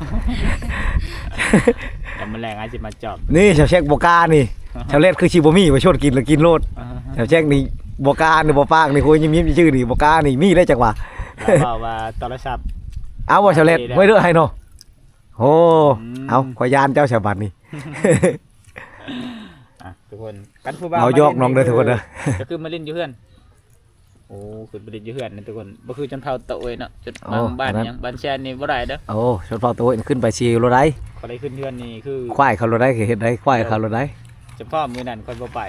ຽວມື້ແລງອ້າຍຊິມາຈອບ ນີ້ ຊາວແຊກບໍ່ກ້ານີ້ ຊາວແລດຄືຊິບໍ່ມີ ວ່າຊວນກິນລະກິນໂລດ ອ່າ ຊາວແຊກນີ້ບໍ່ກ້ານີ້ ບໍ່ປາກນີ້ ໂອ້ຍ ຍິ້ມໆຊື່ໆນີ້ ບໍ່ກ້ານີ້ ມີແລ້ວຈັກວ່າ ລາວເວົ້າວ່າໂທລະສັບ ເອົາບໍ່ ຊາວແລດ ງວຍເດີໃຫ້ເນາະ ໂອ້ ອືມ ເອົາ ຂ້ອຍຢ້ານເຈົ້າຊະບັດນີ້ ອ່ະ ທຸກຄົນ ກັນຜູ້ບ່າວ ເວົ້າຢອກນ້ອງເດີທຸກຄົນເດີ ກໍຄືມາຫຼິ້ນຢູ່ເຮືອນ ໂອ້ ຂຶ້ນໄປຫຼິ້ນຢູ່ເຮືອນນະທຸກຄົນ ບໍ່ຄືຊົນເຜົ່າຕະໂອຍເນາະ ຈົນ ໂອ້ ບາງບ້ານ ອັນນັ້ນ ຫຍັງ ບ້ານແຊນນີ້ບໍ່ໄດ້ເດີ ໂອ້ ຊົນເຜົ່າຕະໂອຍຂຶ້ນໄປຊິໂລດໃດ ຂ້ອຍໄດ້ຂຶ້ນເຮືອນນີ້ຄື ຄວາຍເຂົາໂລດໃດ ເຮັດໃດ ຄວາຍເຂົາໂລດໃດ ສະເພາະມື້ນັ້ນຂ້ອຍບໍ່ໄປ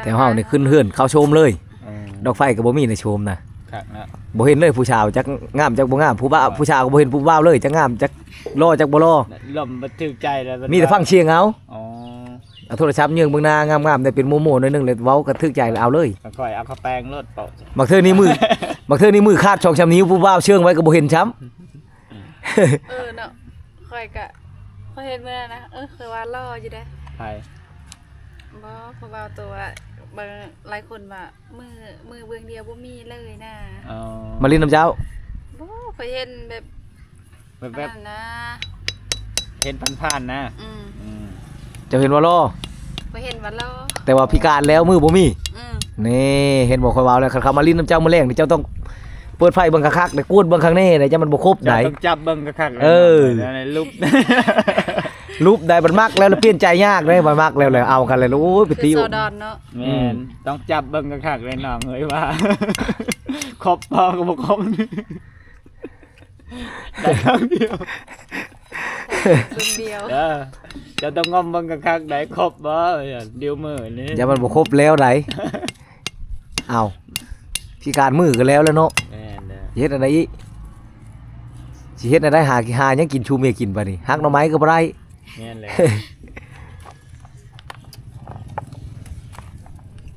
ແຕ່ເຮົານີ້ຂຶ້ນເຮືອນເຂົ້າໂຊມເລີຍ ເອີ ດອກໄຟກໍບໍ່ມີໃນໂຊມນະ ຄັກເນາະ ບໍ່ເຫັນເລີຍຜູ້ສາວຈັກງາມຈັກບໍ່ງາມ ຜູ້ບ່າວ ຜູ້ສາວກໍບໍ່ເຫັນຜູ້ບ່າວເລີຍ ຈັກງາມຈັກຫຼໍ່ຈັກບໍ່ຫຼໍ່ ລົມບໍ່ຖືກໃຈແລ້ວ ມີແຕ່ຟັງສຽງເອົາ ອໍ ເອົາໂທລະສັບເຢີງເບິ່ງໜ້າງາມໆ ໄດ້ເປັນໂມໂມໜ້ອຍໜຶ່ງ ແລ້ວເວົ້າກໍຖືກໃຈແລ້ວເອົາເລີຍ ຂ້ອຍເອົາເຂົ້າແປ້ງໂລດເປາະ ບາງເທື່ອນີ້ມື ບາງເທື່ອນີ້ມືຂາດສອງສາມນິ້ວ ຜູ້ບ່າວເຊື່ອງໄວ້ກໍບໍ່ເຫັນຊ້ຳ ເອີເນາະ ຂ້ອຍກະ ຂ້ອຍເຫັນມື້ນັ້ນນະ ເອີ ຂ້ອຍວ່າຫຼໍ່ຢູ່ເດ້ ໃຜ? ບໍ່ ເພາະວ່າໂຕວ່າບາງ ຫຼາຍຄົນວ່າມື ມືເບື້ອງດຽວບໍ່ມີເລີຍນະ ອໍ ມາຫຼິ້ນນຳເຈົ້າ ບໍ່ ຂ້ອຍເຫັນແບບ ແວບໆ ອັນນັ້ນນະ ເຫັນຜ່ານໆນະ ອືມ ອືມ ເຈົ້າເຫັນວ່າຫຼໍ່? ບໍ່ເຫັນວ່າລໍ ແຕ່ວ່າພິການແລ້ວມືບໍ່ມີ. ອືມ ນີ້ ເຫັນບໍ່ ຂ້ອຍເວົ້າແລ້ວ ຄັນເຂົາມາຫຼິ້ນນຳເຈົ້າມື້ແລງນີ້ ເຈົ້າຕ້ອງເປີດໄຟເບິ່ງຄັກໆ ແລະ ກວດເບິ່ງຂ້າງໃນ ແລ້ວຈະມັນບໍ່ຄົບໃດ. ເຈົ້າຕ້ອງຈັບເບິ່ງຄັກໆ ເອີ ແລ້ວລຸບ ລຸບໄດ້ ບັດມັກແລ້ວ ແລ້ວປ່ຽນໃຈຍາກເດ້ ບັດມັກແລ້ວ ແລ້ວເອົາກັນແລ້ວ ໂອ້ຍ ໄປຕິ ຄືຊາວດອນເນາະ. ແມ່ນ ອືມ ຕ້ອງຈັບເບິ່ງຄັກໆເດ້ນ້ອງເອີຍ ວ່າຄົບບໍ່ ກໍບໍ່ຄົບ. ໄດ້ຄັ້ງດຽວ ເບິ່ງດຽວ ເອີ ເຈົ້າຕ້ອງງົມເບິ່ງຄັກໆ ໄດ້ຄົບບໍ່ ດິວມືນີ້ ຢ່າມັນບໍ່ຄົບແລ້ວໃດ. ເອົ້າ ພິການມືກໍແລ້ວແລ້ວເນາະ. ແມ່ນແລ້ວ ຊິເຮັດອັນໃດອີກ ຊິເຮັດອັນໃດ ຫາ ຫາຫຍັງກິນຊູເມຍກິນບາດນີ້ ຫັກໜໍ່ໄມ້ກໍບໍ່ໄດ້. ແມ່ນແລ້ວ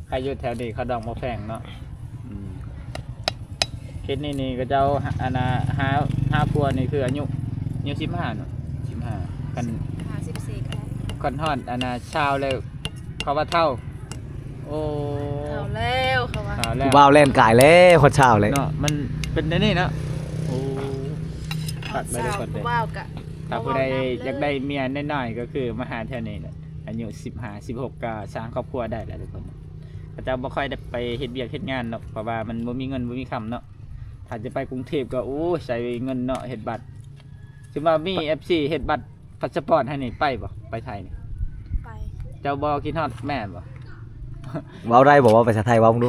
ໃຜຢູ່ແຖວນີ້ ຂະດອງບໍ່ແພງເນາະ. ອືມ ເຂດນີ້ນີ້ ເຂົາເຈົ້າ ອັນນ່າ ຫາ ຫາຜົວນີ້ຄືອາຍຸ ອາຍຸສິບຫ້າເນາະ ສິບຫ້າ ຄັນ ສິບຫ້າ ສິບສີ່ກໍໄດ້ ຄັນຮອດອັນນ່າ ຊາວແລ້ວ ເຂົາວ່າເຖົ້າ. ໂອ້ ເຖົ້າແລ້ວ ເຂົາວ່າ ເຖົ້າແລ້ວ ຜູ້ບ່າວແລ່ນກາຍແລ້ວ ຮອດຊາວແລ້ວເນາະ. ມັນເປັນແນວນີ້ເນາະ. ໂອ້ ຄັກໄດ້ທຸກຄົນເດ້ ຜູ້ບ່າວກະ ຖ້າຜູ້ໃດຢາກໄດ້ເມຍນ້ອຍໆ ກໍຄືມາຫາແຖວນີ້ແຫຼະ ອາຍຸສິບຫ້າ ສິບຫົກ ກໍສ້າງຄອບຄົວໄດ້ແຫຼະທຸກຄົນ. ເຂົາເຈົ້າບໍ່ຄ່ອຍໄດ້ໄປເຮັດວຽກເຮັດງານດອກ ເພາະວ່າມັນບໍ່ມີເງິນບໍ່ມີຄຳເນາະ. ຖ້າຈະໄປກຸງເທບກໍ ໂອ້ຍ ໃຊ້ເງິນເນາະ ເຮັດບັດ. ສົມມຸດວ່າມີເອັຟຊີເຮັດບັດພາສປອດໃຫ້ນີ້ ໄປບໍ່ ໄປໄທນີ້? ໄປ. ເຈົ້າບໍ່ຄິດຮອດແມ່ບໍ່? ເວົ້າໄດ້ບໍ່? ເວົ້າພາສາໄທເວົ້າເບິ່ງດູ.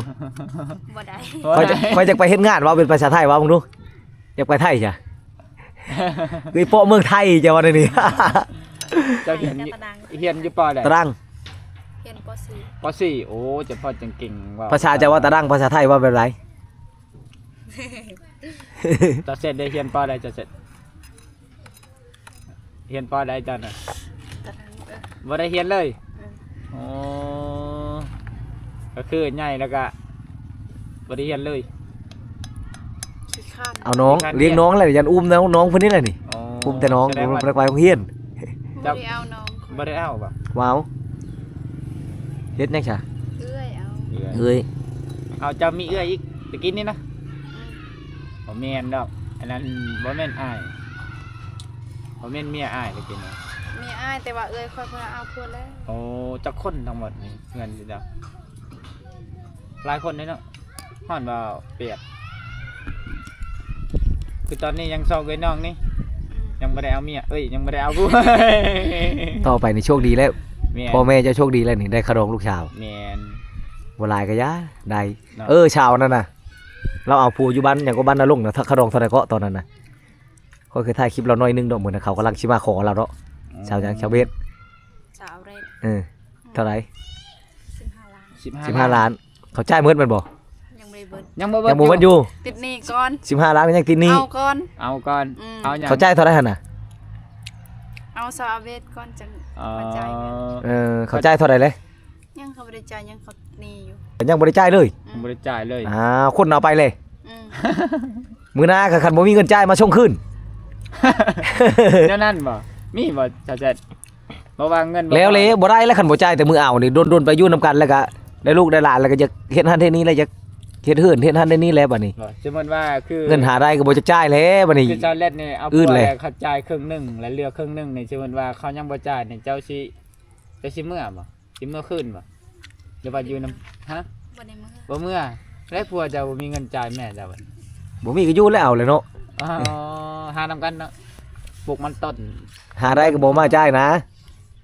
ບໍ່ໄດ້. ຂ້ອຍຈະ ຂ້ອຍຈະໄປເຮັດງານ ເວົ້າເປັນພາສາໄທເວົ້າເບິ່ງດູ. ຢາກໄປໄທຊະ ຄືເປາະເມືອງໄທ ເຈົ້າວ່າແນວນີ້. ເຈົ້າຮຽນຢູ່ ຕະດັງ ຮຽນຢູ່ ປ.ໃດ? ຕະດັງ ຮຽນ ປ.ສີ່ ປ.ສີ່. ໂອ້ ຈະພໍຈັ່ງເກັ່ງເວົ້າ. ພາສາເຈົ້າເວົ້າຕະດັງ ພາສາໄທເວົ້າແບບໃດ? ເຈົ້າເສັດໄດ້ຮຽນ ປ.ໃດ? ເຈົ້າເສັດ ຮຽນ ປ.ໃດ ເຈົ້ານະ? ຕະດັງ ເອີ ບໍ່ໄດ້ຮຽນເລີຍ. ອືມ ອໍ ກໍຄືໃຫຍ່ແລ້ວກະບໍ່ໄດ້ຮຽນເລີຍ. ຂີ້ຄ້ານ ເອົານ້ອງ ຂີ້ຄ້ານຮຽນ ລ້ຽງນ້ອງແຫຼະ ຢ້ານອຸ້ມນ້ອງ ນ້ອງເພິ່ນນີ້ແຫຼະນີ້. ອໍ ອຸ້ມແຕ່ນ້ອງ ສະແດງວ່າ ບໍ່ໄດ້ໄປໂຮງຮຽນ. ບໍ່ໄດ້ເອົານ້ອງ ບໍ່ໄດ້ເອົາບໍ່? ເວົ້າ ເຮັດຫຍັງຊະ? ເອື້ອຍເອົາ ເອື້ອຍ ເອື້ອຍ. ເອົາ ເຈົ້າມີເອື້ອຍອີກຕະກີ້ນີ້ນະ? ອືມ ບໍ່ແມ່ນດອກ ອັນນັ້ນບໍ່ແມ່ນອ້າຍ ບໍ່ແມ່ນເມຍອ້າຍຕະກີ້ນີ້. ເມຍອ້າຍ ແຕ່ວ່າເອື້ອຍຂ້ອຍເພິ່ນເອົາຜົວແລ້ວ. ໂອ້ ຈັກຄົນທັງໝົດນີ້ ເຮືອນເຈົ້າ? ຫຼາຍຄົນເດ້ເນາະ ຮອດວ່າແປດ. ຄືຕອນນີ້ຍັງສອງເອື້ອຍນ້ອງນີ້ ອືມ ຍັງບໍ່ໄດ້ເອົາເມຍ ເອີຍ ຍັງບໍ່ໄດ້ເອົາຜູ້. ຕໍ່ໄປນີ້ໂຊກດີແລ້ວ. ແມ່ນ ພໍ່ແມ່ເຈົ້າໂຊກດີແລ້ວນີ້ ໄດ້ຄາດອງລູກສາວ. ແມ່ນ ບໍ່ຫຼາຍກໍຢ່າ ໄດ້ເນາະ. ເອີ ຊາວນັ້ນນະ ລາວເອົາຜົວຢູ່ບ້ານຫຍັງກໍ ບ້ານນາລົງນະ ຄ່າດອງເທົ່າໃດເກາະຕອນນັ້ນນະ? ຂ້ອຍເຄີຍຖ່າຍຄລິບລາວໜ້ອຍໜຶ່ງດອກ ມື້ນັ້ນເຂົາກຳລັງຊິມາຂໍລາວເນາະ. ອໍ ຊາວຫຍັງ ຊາວເອັດ ຊາວເອັດ. ເອີ ເທົ່າໃດ? ສິບຫ້າລ້ານ ສິບຫ້າລ້ານ. ເຂົາຈ່າຍໝົດແມ່ນບໍ່? ຍັງບໍ່ໄດ້ເບິດ ຍັງບໍ່ເບິດ ຍັງບໍ່ເບິດຢູ່ ຕິດໜີ້ກ່ອນ. ສິບຫ້າລ້ານກໍຍັງຕິດໜີ້ ເອົາກ່ອນ ເອົາກ່ອນ. ອືມ ເອົາຫຍັງ? ເຂົາຈ່າຍເທົ່າໃດຫັ້ນນະ? ເອົາຊາວເອັດກ່ອນ ຈັ່ງ ອໍ ມາຈ່າຍເງິນ. ເອີ ເຂົາຈ່າຍເທົ່າໃດແລ້ວ? ຍັງ ເຂົາບໍ່ໄດ້ຈ່າຍ ຍັງ ເຂົາໜີ້ຢູ່ ຍັງບໍ່ໄດ້ຈ່າຍເລີຍ. ອືມ ຍັງບໍ່ໄດ້ຈ່າຍເລີຍ. ອ້າວ ຄົນເອົາໄປເລີຍ. ອືມ ມື້ໜ້າກໍຄັນບໍ່ມີເງິນຈ່າຍມາສົ່ງຄືນ. ແນວນັ້ນບໍ່? ມີບໍ່ ຊາວແຊັດ? ບໍ່ວ່າເງິນ ແລ້ວເລີຍ ບໍ່ໄດ້ແລ້ວ ຄັນບໍ່ຈ່າຍແຕ່ມື້ເອົານີ້ ດົນໆໄປຢູ່ນຳກັນ ແລ້ວກໍໄດ້ລູກໄດ້ຫຼານ ແລ້ວກໍຢາກເຮັດຫັ້ນເຮັດນີ້ ແລ້ວຢາກເຮັດເຮືອນເຮັດຫັ້ນເຮັດນີ້ແລ້ວ ບາດນີ້ ສົມມຸດວ່າຄື ເງິນຫາໄດ້ກໍບໍ່ຈັກຈ່າຍແອື່ນແລ້ວ ບາດນີ້ ຄືຊາວແຊັດນີ້ ເອົາຜົວແລ້ວ ເຂົາຈ່າຍເຄິ່ງໜຶ່ງ ແລ້ວເຫຼືອເຄິ່ງໜຶ່ງນີ້ ສົມມຸດວ່າເຂົາຍັງບໍ່ຈ່າຍນີ້ ເຈົ້າຊິ ເຈົ້າຊິເມືອບໍ່? ຊິເມືອຄືນບໍ່? ຫຼືວ່າຢູ່ນຳ ຮະ? ບໍ່ໄດ້ເມືອ ບໍ່ເມືອ. ແລ້ວຜົວເຈົ້າບໍ່ມີເງິນຈ່າຍແມ່ເຈົ້າບັດ? ບໍ່ມີກໍຢູ່ແລ້ວ ເອົາແລ້ວເນາະ. ອໍ ຫານຳກັນເນາະ ປູກມັນຕົ້ນ ຫາໄດ້ກໍບໍ່ມາຈ່າຍນະ.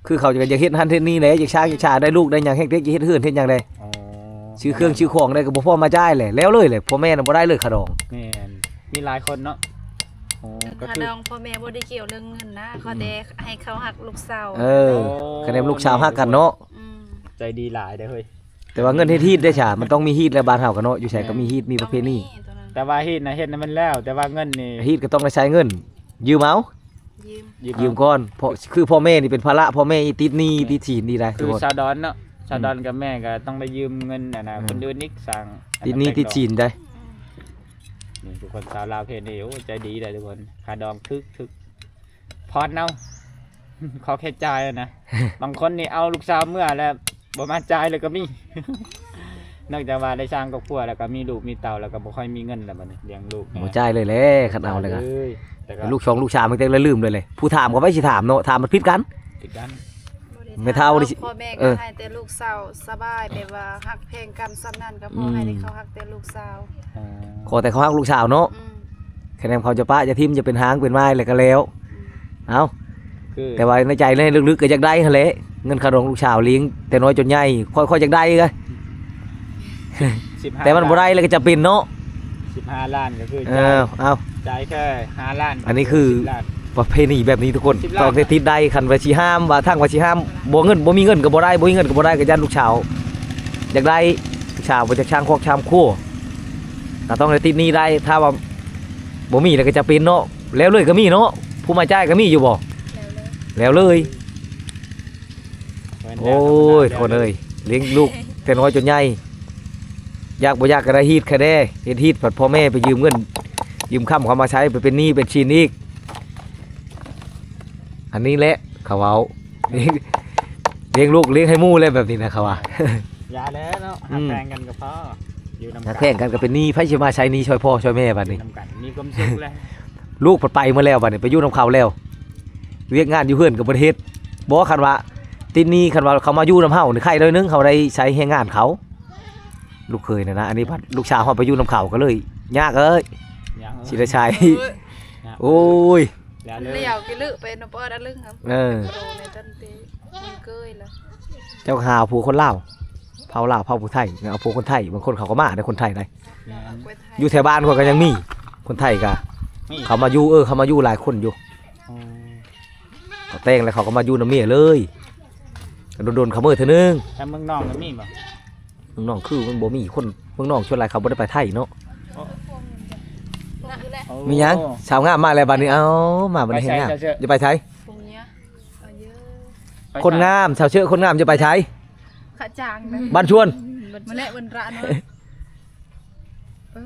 ຄືເຂົາກໍຢາກເຮັດຫັ້ນເຮັດນີ້ແຫຼະ ຢາກສ້າງຢາກສາ ໄດ້ລູກໄດ້ຫຍັງ ແຮ່ງເຮັດເຮັດເຮືອນເຮັດຫຍັງແດ່ ອໍ ຊື້ເຄື່ອງຊື້ຂອງໄດ້ກໍບໍ່ພໍມາຈ່າຍແຫຼະ ແລ້ວເລີຍແຫຼະ. ພໍ່ແມ່ນະບໍ່ໄດ້ເລີຍຄ່າດອງ. ແມ່ນ ມີຫຼາຍຄົນເນາະ. ໂອ້ ເລື່ອງຄ່າດອງ ພໍ່ແມ່ບໍ່ໄດ້ກ່ຽວເລື່ອງເງິນນະ ຂໍແຕ່ໃຫ້ເຂົາຮັກລູກສາວ. ເອີ ໂອ້ ຄັນແມ່ນລູກສາວຮັກກັນເນາະ. ອືມ ໃຈດີຫຼາຍເດ້ເຮີ້ຍ. ແຕ່ວ່າເງິນເຮັດຮີດເດ້ຊະ ມັນຕ້ອງມີຮີດແຫຼະ ບ້ານເຮົາກໍເນາະ ຢູ່ໃສກໍມີຮີດ ແມ່ນ ມີປະເພນີ. ແຕ່ວ່າຮີດນະເຮັດໃຫ້ມັນແລ້ວ ແຕ່ວ່າເງິນນີ້ ຮີດກໍຕ້ອງໄດ້ໃຊ້ເງິນ ຢືມເອົາ ຢືມ ຢືມເອົາ ຢືມກ່ອນ ເພາະຄືພໍ່ແມ່ນີ້ເປັນພາລະ ພໍ່ແມ່ຕິດໜີ້ ແມ່ນ ຕິດສິນນີ້ໄດ໋. ຄືຊາວດອນເນາະ ຊາວດອນກັບແມ່ກໍຕ້ອງໄດ້ຢືມເງິນອັນນ່າ ອືມ ຄົນອື່ນອີກ ສ້າງ ຕິດໜີ້ຕິດສິນໄດ໋. ອືມ ນີ້ທຸກຄົນ ສາວລາວເພດນີ້ ໂອ້ ໃຈດີໄດ໋ທຸກຄົນ ຄ່າດອງຖືກໆ ຜ່ອນເອົາ ຂໍແຄ່ຈ່າຍນະ. ບາງຄົນນີ້ເອົາລູກສາວເມືອແລ້ວບໍ່ມາຈ່າຍເລີຍກໍມີ. ນອກຈາກວ່າໄດ້ສ້າງຄອບຄົວແລ້ວກໍມີລູກມີເຕົ້າ ແລ້ວກໍບໍ່ຄ່ອຍມີເງິນແລ້ວບັດນີ້ ລ້ຽງລູກ ບໍ່ຈ່າຍເລີຍແຫຼະ ຄັນເອົາແລ້ວກໍ ແຕ່ກໍລູກສອງລູກສາມ ແຕ່ລະລືມເລີຍແຫຼະ. ຜູ້ຖາມກໍໄປຊິຖາມເນາະ ຖາມມັນຜິດກັນ ຜິດກັນ. ແມ່ເຖົ້ານີ້ຊິ ພໍ່ແມ່ ເອີ ກໍໃຫ້ແຕ່ລູກສາວສະບາຍ ແບບວ່າຮັກແພງກັນສ່ຳນັ້ນ ກໍພໍໃຫ້ ອືມ ແຕ່ເຂົາຮັກແຕ່ລູກສາວ. ອໍ ຂໍແຕ່ເຂົາຮັກລູກສາວເນາະ. ອືມ ຄະແນນເຂົາຈະປະຈະຖິ້ມ ຈະເປັນຮ້າງເປັນວາຍແລ້ວກໍແລ້ວ. ອືມ ເອົ້າ ຄື ແຕ່ວ່າໃນໃຈເລີຍ ເລິກໆກໍຢາກໄດ້ຫັ້ນແຫຼະ ເງິນຄ່າດອງລູກສາວລ້ຽງແຕ່ນ້ອຍຈົນໃຫຍ່. ຂ້ອຍ ຂ້ອຍຢາກໄດ້ເດ້ ສິບຫ້າ ແຕ່ມັນບໍ່ໄດ້ແລ້ວກໍຈະເປັນເນາະ. ສິບຫ້າລ້ານກໍຄື ເອີ ຈ່າຍ ເອົ້າ ຈ່າຍແຄ່ຫ້າລ້ານ ອັນນີ້ຄື ສິບລ້ານ ປະເພນີແບບນີ້ທຸກຄົນ ສິບລ້ານ ຕ້ອງໄດ້ຕິດໄດ້. ຄັນວ່າຊິຫ້າມ ວ່າທາງວ່າຊິຫ້າມ ບໍ່ເງິນ ບໍ່ມີເງິນກໍບໍ່ໄດ້ ບໍ່ມີເງິນກໍບໍ່ໄດ້ ກໍຢ້ານລູກສາວຢາກໄດ້ ລູກສາວບໍ່ຈັກຊ່າງຄອກຊ່າງຄົວ ກໍຕ້ອງໄດ້ຕິດໜີ້ໄດ້. ຖ້າວ່າບໍ່ມີແລ້ວກໍຈະເປັນເນາະ ແລ້ວເລີຍກໍມີເນາະ. ຜູ້ມາຈ່າຍກໍມີຢູ່ບໍ່? ແລ້ວເລີຍ ແລ້ວເລີຍ. ໂອ້ຍ ທຸກຄົນເອີຍ ລ້ຽງລູກແຕ່ນ້ອຍຈົນໃຫຍ່ ຢາກບໍ່ຢາກກໍໄດ້ຮີດຄະແດ່ ເຮັດຮີດພັດພໍ່ແມ່ໄປຢືມເງິນຢືມຄຳເຂົາມາໃຊ້ ໄປເປັນໜີ້ເປັນສິນອີກ. ອັນນີ້ແຫຼະເຂົາເວົ້າ ລ້ຽງລູກລ້ຽງໃຫ້ໝູ່ແຫຼະ ແບບນີ້ນະ ເຂົາວ່າ. ຢ່າແລ້ວເນາະ ອືມ ຮັກແພງກັນກໍພໍ ຢູ່ນຳກັນ ຮັກແພງກັນກໍເປັນໜີ້ ໃຜຊິມາໃຊ້ໜີ້ຊ່ອຍພໍ່ຊ່ອຍແມ່ບາດນີ້? ຢູ່ນຳກັນມີຄວາມສຸກແຫຼະ ລູກເພິ່ນໄປໝົດແລ້ວ ບາດນີ້ໄປຢູ່ນຳເຂົາແລ້ວ ວຽກງານຢູ່ເຮືອນກໍບໍ່ໄດ້ເຮັດ. ບໍ່ ຄັນວ່າຕິດໜີ້ ຄັນວ່າເຂົາມາຢູ່ນຳເຮົານີ້ ໄຄໜ້ອຍໜຶ່ງ ເຮົາໄດ້ໃຊ້ແຮງງານເຂົາ. ລູກເຂີຍນັ້ນນະ ອັນນີ້ພັດລູກສາວເຮົາໄປຢູ່ນຳເຂົາ ກໍເລີຍຍາກເອີຍ ຍາກເອີຍ ຊິໄດ້ໃຊ້. ໂອ້ຍ ແລ້ວເລີຍ ລ້ຽວກິລຶໄປນຳປອດອະລຶງ ເອີ ໂຕໃນຕັນເຕ ມັນເກີຍລະ. ເຈົ້າຫາເອົາຜົວຄົນລາວ ເຜົ່າລາວ ເຜົ່າຜູ້ໄທ ເອົາຜົວຄົນໄທ. ບາງຄົນເຂົາກໍມາໄດ້ ຄົນໄທໄດ໋ ແມ່ນ ຢູ່ແຖວບ້ານຂ້ອຍກໍຍັງມີ ຄົນໄທກໍ ມີ ເຂົາມາຢູ່ ເອີ ເຂົາມາຢູ່ຫຼາຍຄົນຢູ່. ອໍ ເຂົາແຕ່ງແລ້ວເຂົາກໍມາຢູ່ນຳເມຍເລີຍ ກໍດົນໆເຂົາເມືອເທື່ອໜຶ່ງ. ແຕ່ເມືອງນອກກໍມີບໍ່? ເມືອງນອກຄືມັນບໍ່ມີຄົນ ເມືອງນອກສ່ວນຫຼາຍເຂົາບໍ່ໄດ້ໄປໄທເນາະ. ອໍ ມີຫຍັງ? ສາວງາມມາແລ້ວບາດນີ້ ເອົ້າ ມາບາດນີ້ແຮງງາມ. ໄປໃສ? ເຈົ້າເຊີ? ຈະໄປໃສ? ຄົນງາມ ສາວເຊີ ຄົນງາມຈະໄປໃສ? ຂະຈາງນະ ບ້ານຊວນ ມາແຫຼະ ເພິ່ນລະເນາະ ເອີ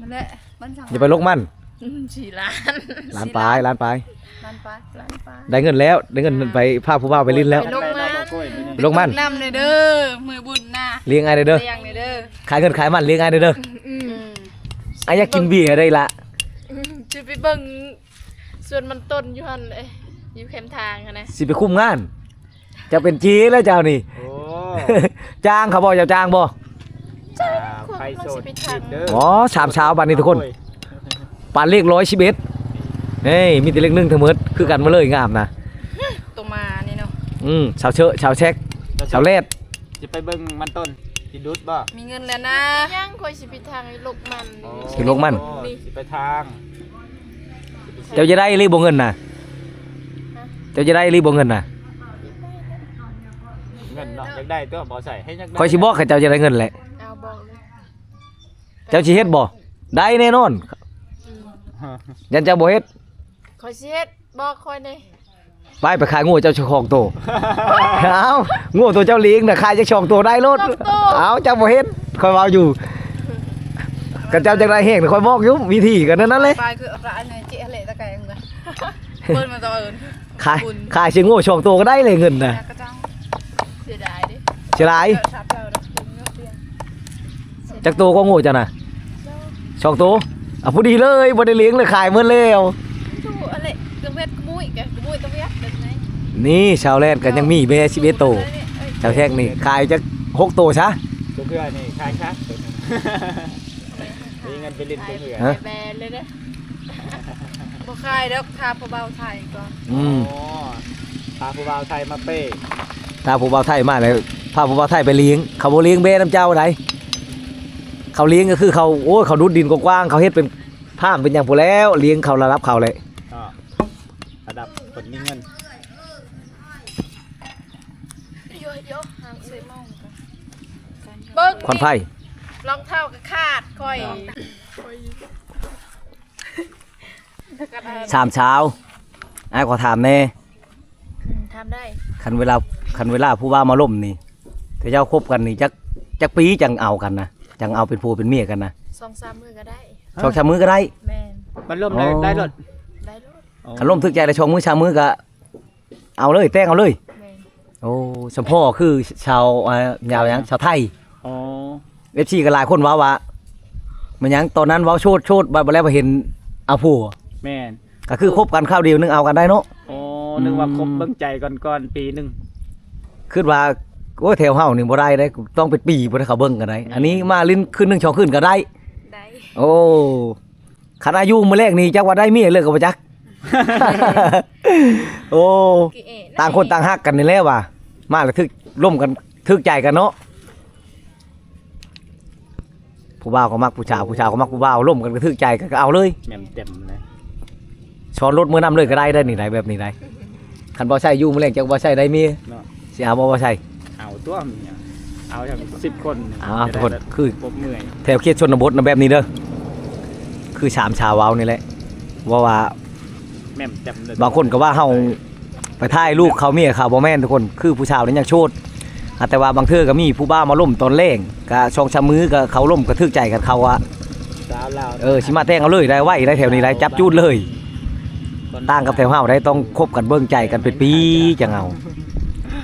ມາແຫຼະ ບ້ານຊ່າງ ຢ່າໄປລົກມັນ. ອືມ ສີ່ລ້ານ ລ້ານປາຍ ລ້ານປາຍ ລ້ານປາຍ ລ້ານປາຍ. ໄດ້ເງິນແລ້ວ ໄດ້ເງິນໄປພາຜູ້ບ່າວໄປຫຼິ້ນແລ້ວ ໄປລົກມັນ ລົກມັນ ນຳແດ່ເດີ ມື້ບຸນນະ ລ້ຽງອ້າຍແດ່ເດີ ລ້ຽງແດ່ເດີ ຂາຍເງິນຂາຍມັນລ້ຽງອ້າຍແດ່ເດີ. ອືມ ອ້າຍຢາກກິນເບຍໄດ້ລະ ອືມ ຊິໄປເບິ່ງ ສວນມັນຕົ້ນຢູ່ຫັ້ນເດ້ ຢູ່ແຄມທາງຫັ້ນນະ ຊິໄປຄຸມງານ. ເຈົ້າເປັນຈີແລ້ວເຈົ້ານີ້. ໂອ້ ຈ້າງເຂົາບໍ່? ເຈົ້າຈ້າງບໍ່? ຈ້າງ ອ່າ ໃຜໂສດຈີບເດີ. ອໍ ສາມສາວບາດນີ້ທຸກຄົນ ໂອ້ຍ ປານເລກຮ້ອຍສິບເອັດ ເອີຍ ມີແຕ່ເລກໜຶ່ງທັງໝົດ ຄືກັນໝົດເລີຍ ງາມນະ ໂຕມານີ້ເນາະ. ອືມ ສາວເຊີ ສາວແຊກ ສາວແລດ ຊິໄປເບິ່ງມັນຕົ້ນ ຊິດຸດບໍ່? ມີເງິນແລ້ວນະ ຍັງ ຂ້ອຍຊິໄປທາງລົກມັນ. ອໍ ຊິລົກມັນ ໂອ້ ຊິໄປທາງ ເຈົ້າຈະໄດ້ອີ່ຫຼີບໍ່ເງິນນະ? ຮະ? ເຈົ້າຈະໄດ້ອີ່ຫຼີບໍ່ເງິນນະ? ເງິນເນາະ ຢາກໄດ້ຕົວະ ບໍ່ໃສ່ໃຫ້ ຢາກໄດ້ ຂ້ອຍຊິບອກໃຫ້ເຈົ້າຈະໄດ້ເງິນແຫຼະ. ເອົາ ບອກເລີຍ ເຈົ້າຊິເຮັດບໍ່? ໄດ້ແນ່ນອນ. ອືມ ຢ້ານເຈົ້າບໍ່ເຮັດ. ຂ້ອຍຊິເຮັດ ບອກຂ້ອຍແດ່. ໄປ ໄປຂາຍງົວເຈົ້າສອງໂຕ. ເອົ້າ ງົວໂຕເຈົ້າລ້ຽງນະ ຂາຍຈັກສອງໂຕໄດ້ໂລດ. ສອງໂຕ. ເອົ້າ ເຈົ້າບໍ່ເຮັດ ຂ້ອຍເວົ້າຢູ່. ຄັນເຈົ້າຢາກໄດ້ແຮງນະ ຂ້ອຍບອກຢູ່ ວິທີກໍນັ້ນແຫຼະ. ໄປຄືອັນນັ້ນ ເຈເລຕະແກງນະ ເພິ່ນມາຕະເອີນ ຂາຍ ຂາຍເສຍງົວສອງໂຕກໍໄດ້ເລີຍເງິນນະ. ເສຍດາຍເດ້ ເສຍດາຍ. ຈັກໂຕກໍງົວເຈົ້ານະ? ສອງໂຕ. ເອົາ ພໍດີເລີຍ ບໍ່ໄດ້ລ້ຽງເລີຍ ຂາຍໝົດແລ້ວ. ໂຕ ອັນນີ້ ກະເວັດ ກະມຸ້ຍ ກະມຸ້ຍ ກະເວັດ ແບບນີ້. ນີ້ ຊາວແລດກໍຍັງມີແບສິບເອັດໂຕ. ຊາວແຊກນີ້ຂາຍຈັກຫົກໂຕຊະ. ຕົວເທື່ອນີ້ຂາຍຊະ ມີເງິນໄປຫຼິ້ນຕົວເທື່ອ. ຮະ? ແບເລີຍເດີ້. ບໍ່ຂາຍດອກ ຖ້າຜູ້ບ່າວໄທກ່ອນ. ອືມ. ອໍ ຖ້າຜູ້ບ່າວໄທມາເປ. ຖ້າຜູ້ບ່າວໄທມາແລ້ວ ພາຜູ້ບ່າວໄທໄປລ້ຽງ. ເຂົາບໍ່ລ້ຽງແບນຳເຈົ້າໃດ. ເຂົາລ້ຽງກໍຄືເຂົາ ໂອ້ຍ ເຂົາດຸດດິນກວ້າງໆ ເຂົາເຮັດເປັນຟາມເປັນຫຍັງພຸ້ນແລ້ວ ລ້ຽງເຂົາລະດັບເຂົາແຫຼະ. ອໍ ລະດັບຄົນມີເງິນ. ເບິ່ງ ຄວັນໄຟ ລອງເທ້າກໍຂາດຂ້ອຍ. ສາມສາວ ອ້າຍຂໍຖາມແດ່. ອືມ ຖາມໄດ້. ຄັນເວລາ ຄັນເວລາຜູ້ບ່າວມາລົມນີ້ ເຂົາເຈົ້າຄົບກັນນີ້ ຈັກ ຈັກປີຈັ່ງເອົາກັນນະ ຈັ່ງເອົາເປັນຜົວເປັນເມຍກັນນະ? ສອງສາມມື້ກໍໄດ້. ສອງສາມມື້ກໍໄດ້? ແມ່ນ. ມາລົມໄດ້ ອໍ ໄດ້ໂລດ. ໄດ້ໂລດ. ອໍ ຄັນລົມຖືກໃຈໄດ້ ສອງມື້ສາມມື້ກໍ ເອົາເລີຍ ແຕ່ງເອົາເລີຍ. ແມ່ນ. ໂອ້ ສຳພໍຄືຊາວ ອ່າ ຍາວຫຍັງ ຊາວໄທ. ອໍ ເອັຟຊີກໍຫຼາຍຄົນເວົ້າວ່າ ແມ່ນຫຍັງຕອນນັ້ນເວົ້າໂສດໆ ບັດ ບັດແລ້ວມາເຫັນເອົາຜົວ. ແມ່ນ. ກໍຄືຄົບກັນຄາວດຽວໜຶ່ງເອົາກັນໄດ້ເນາະ. ອໍ ອືມ ນຶກວ່າຄົບເບິ່ງໃຈກ່ອນໆ ປີໜຶ່ງ. ຄິດວ່າ ໂອ້ຍ ແຖວເຮົານີ້ບໍ່ໄດ້ເດ້ ຕ້ອງເປັນປີພຸ້ນເຂົາເບິ່ງກັນໄດ໋. ອັນນີ້ມາຫຼິ້ນຄືນໜຶ່ງສອງຄືນກໍໄດ້ ໄດ້ ໂອ້ ຄັນອາຍຸມື້ແລກນີ້ຈັກວ່າໄດ້ເມຍເລີຍກໍບໍ່ຈັກ. ໂອ້ ຕ່າງຄົນຕ່າງຮັກກັນນີ້ແຫຼະວ່າ ມາແລ້ວຖືກ ລົມກັນ ຖືກໃຈກັນເນາະ. ຜູ້ບ່າວກໍມັກຜູ້ສາວ ຜູ້ສາວກໍມັກຜູ້ບ່າວ ລົມກັນກໍຖືກໃຈກັນກໍເອົາເລີຍ ແມ່ນແຈ່ມເລີຍ. ຊ້ອນລົດເມືອນຳເລີຍກໍໄດ້ ໄດ້ນີ້ໄດ໋ ແບບນີ້ໄດ໋. ຄັນບໍ່ໃຊ້ຢູ່ມື້ແລງ ຈັກບໍ່ໃຊ້ໄດ້ເມຍ ເນາະ ຊິເອົາບໍ່ ບໍ່ໃຊ້ ເອົາຕົວະ ເອົາຈັ່ງສິບຄົນ ເອົາທຸກຄົນ ຄືບໍ່ເມື່ອຍ ແຖວເຂດຊົນນະບົດນະ ແບບນີ້ເດີ ຄືສາມສາວເວົ້ານີ້ແຫຼະ ເວົ້າວ່າ ແມ່ນແຈ່ມເລີຍ ບາງຄົນກໍວ່າເຮົາໄປຖ່າຍລູກເຂົາເມຍເຂົາ ບໍ່ແມ່ນທຸກຄົນ ຄືຜູ້ສາວນີ້ຍັງໂສດ ຫາກແຕ່ວ່າບາງເທື່ອກໍມີຜູ້ບ່າວມາລົມຕອນແລງ ກະສອງສາມມື້ກໍເຂົາລົມກໍຖືກໃຈກັນ ເຂົາວ່າ ສາວລາວ ເອີ ຊິມາແຕ່ງເອົາເລີຍໄດ໋ ໄວໄດ໋ ແຖວນີ້ໄດ໋ ຈັບຈູດເລີຍ. ຕ່າງກັບແຖວເຮົາໄດ໋ ຕ້ອງຄົບກັນເບິ່ງໃຈກັນເປັນປີຈັ່ງເອົາ.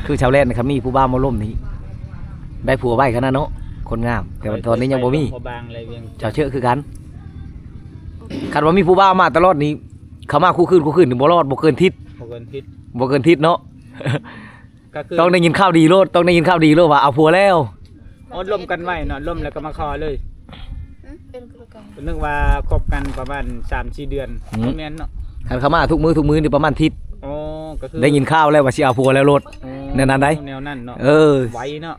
ຄືຊາວແລນນະ ຄັນມີຜູ້ບ່າວມາລົມນີ້ ໄດ້ຜົວໄວຂະໜາດເນາະ ຄົນງາມ ແຕ່ວ່າຕອນນີ້ຍັງບໍ່ມີ. ຊາວເຊີຄືກັນ ຄັນວ່າມີຜູ້ບ່າວມາຕະຫຼອດນີ້ ເຂົາມາຄູ່ຄືນຄູ່ຄືນນີ້ບໍ່ລອດ ບໍ່ເກີນທິດ ບໍ່ເກີນທິດ ບໍ່ເກີນທິດເນາະ. ກໍຄືຕ້ອງໄດ້ຍິນຂ່າວດີໂລດ ຕ້ອງໄດ້ຍິນຂ່າວດີໂລດວ່າເອົາຜົວແລ້ວ. ໂອ້ ລົມກັນໄວເນາະ ລົມແລ້ວກໍມາຂໍເລີຍ. ອືມ ເປັນຄືກັນ ນຶກວ່າຄົບກັນປະມານສາມສີ່ເດືອນ ອືມ ບໍ່ແມ່ນເນາະ. ຄັນເຂົາມາທຸກມື້ທຸກມື້ນີ້ປະມານທິດ. ອໍ ກໍຄືໄດ້ຍິນຂ່າວແລ້ວວ່າຊິເອົາຜົວແລ້ວໂລດ. ອໍ ແນວນັ້ນໄດ໋ ແນວນັ້ນເນາະ. ເອີ ໄວເນາະ.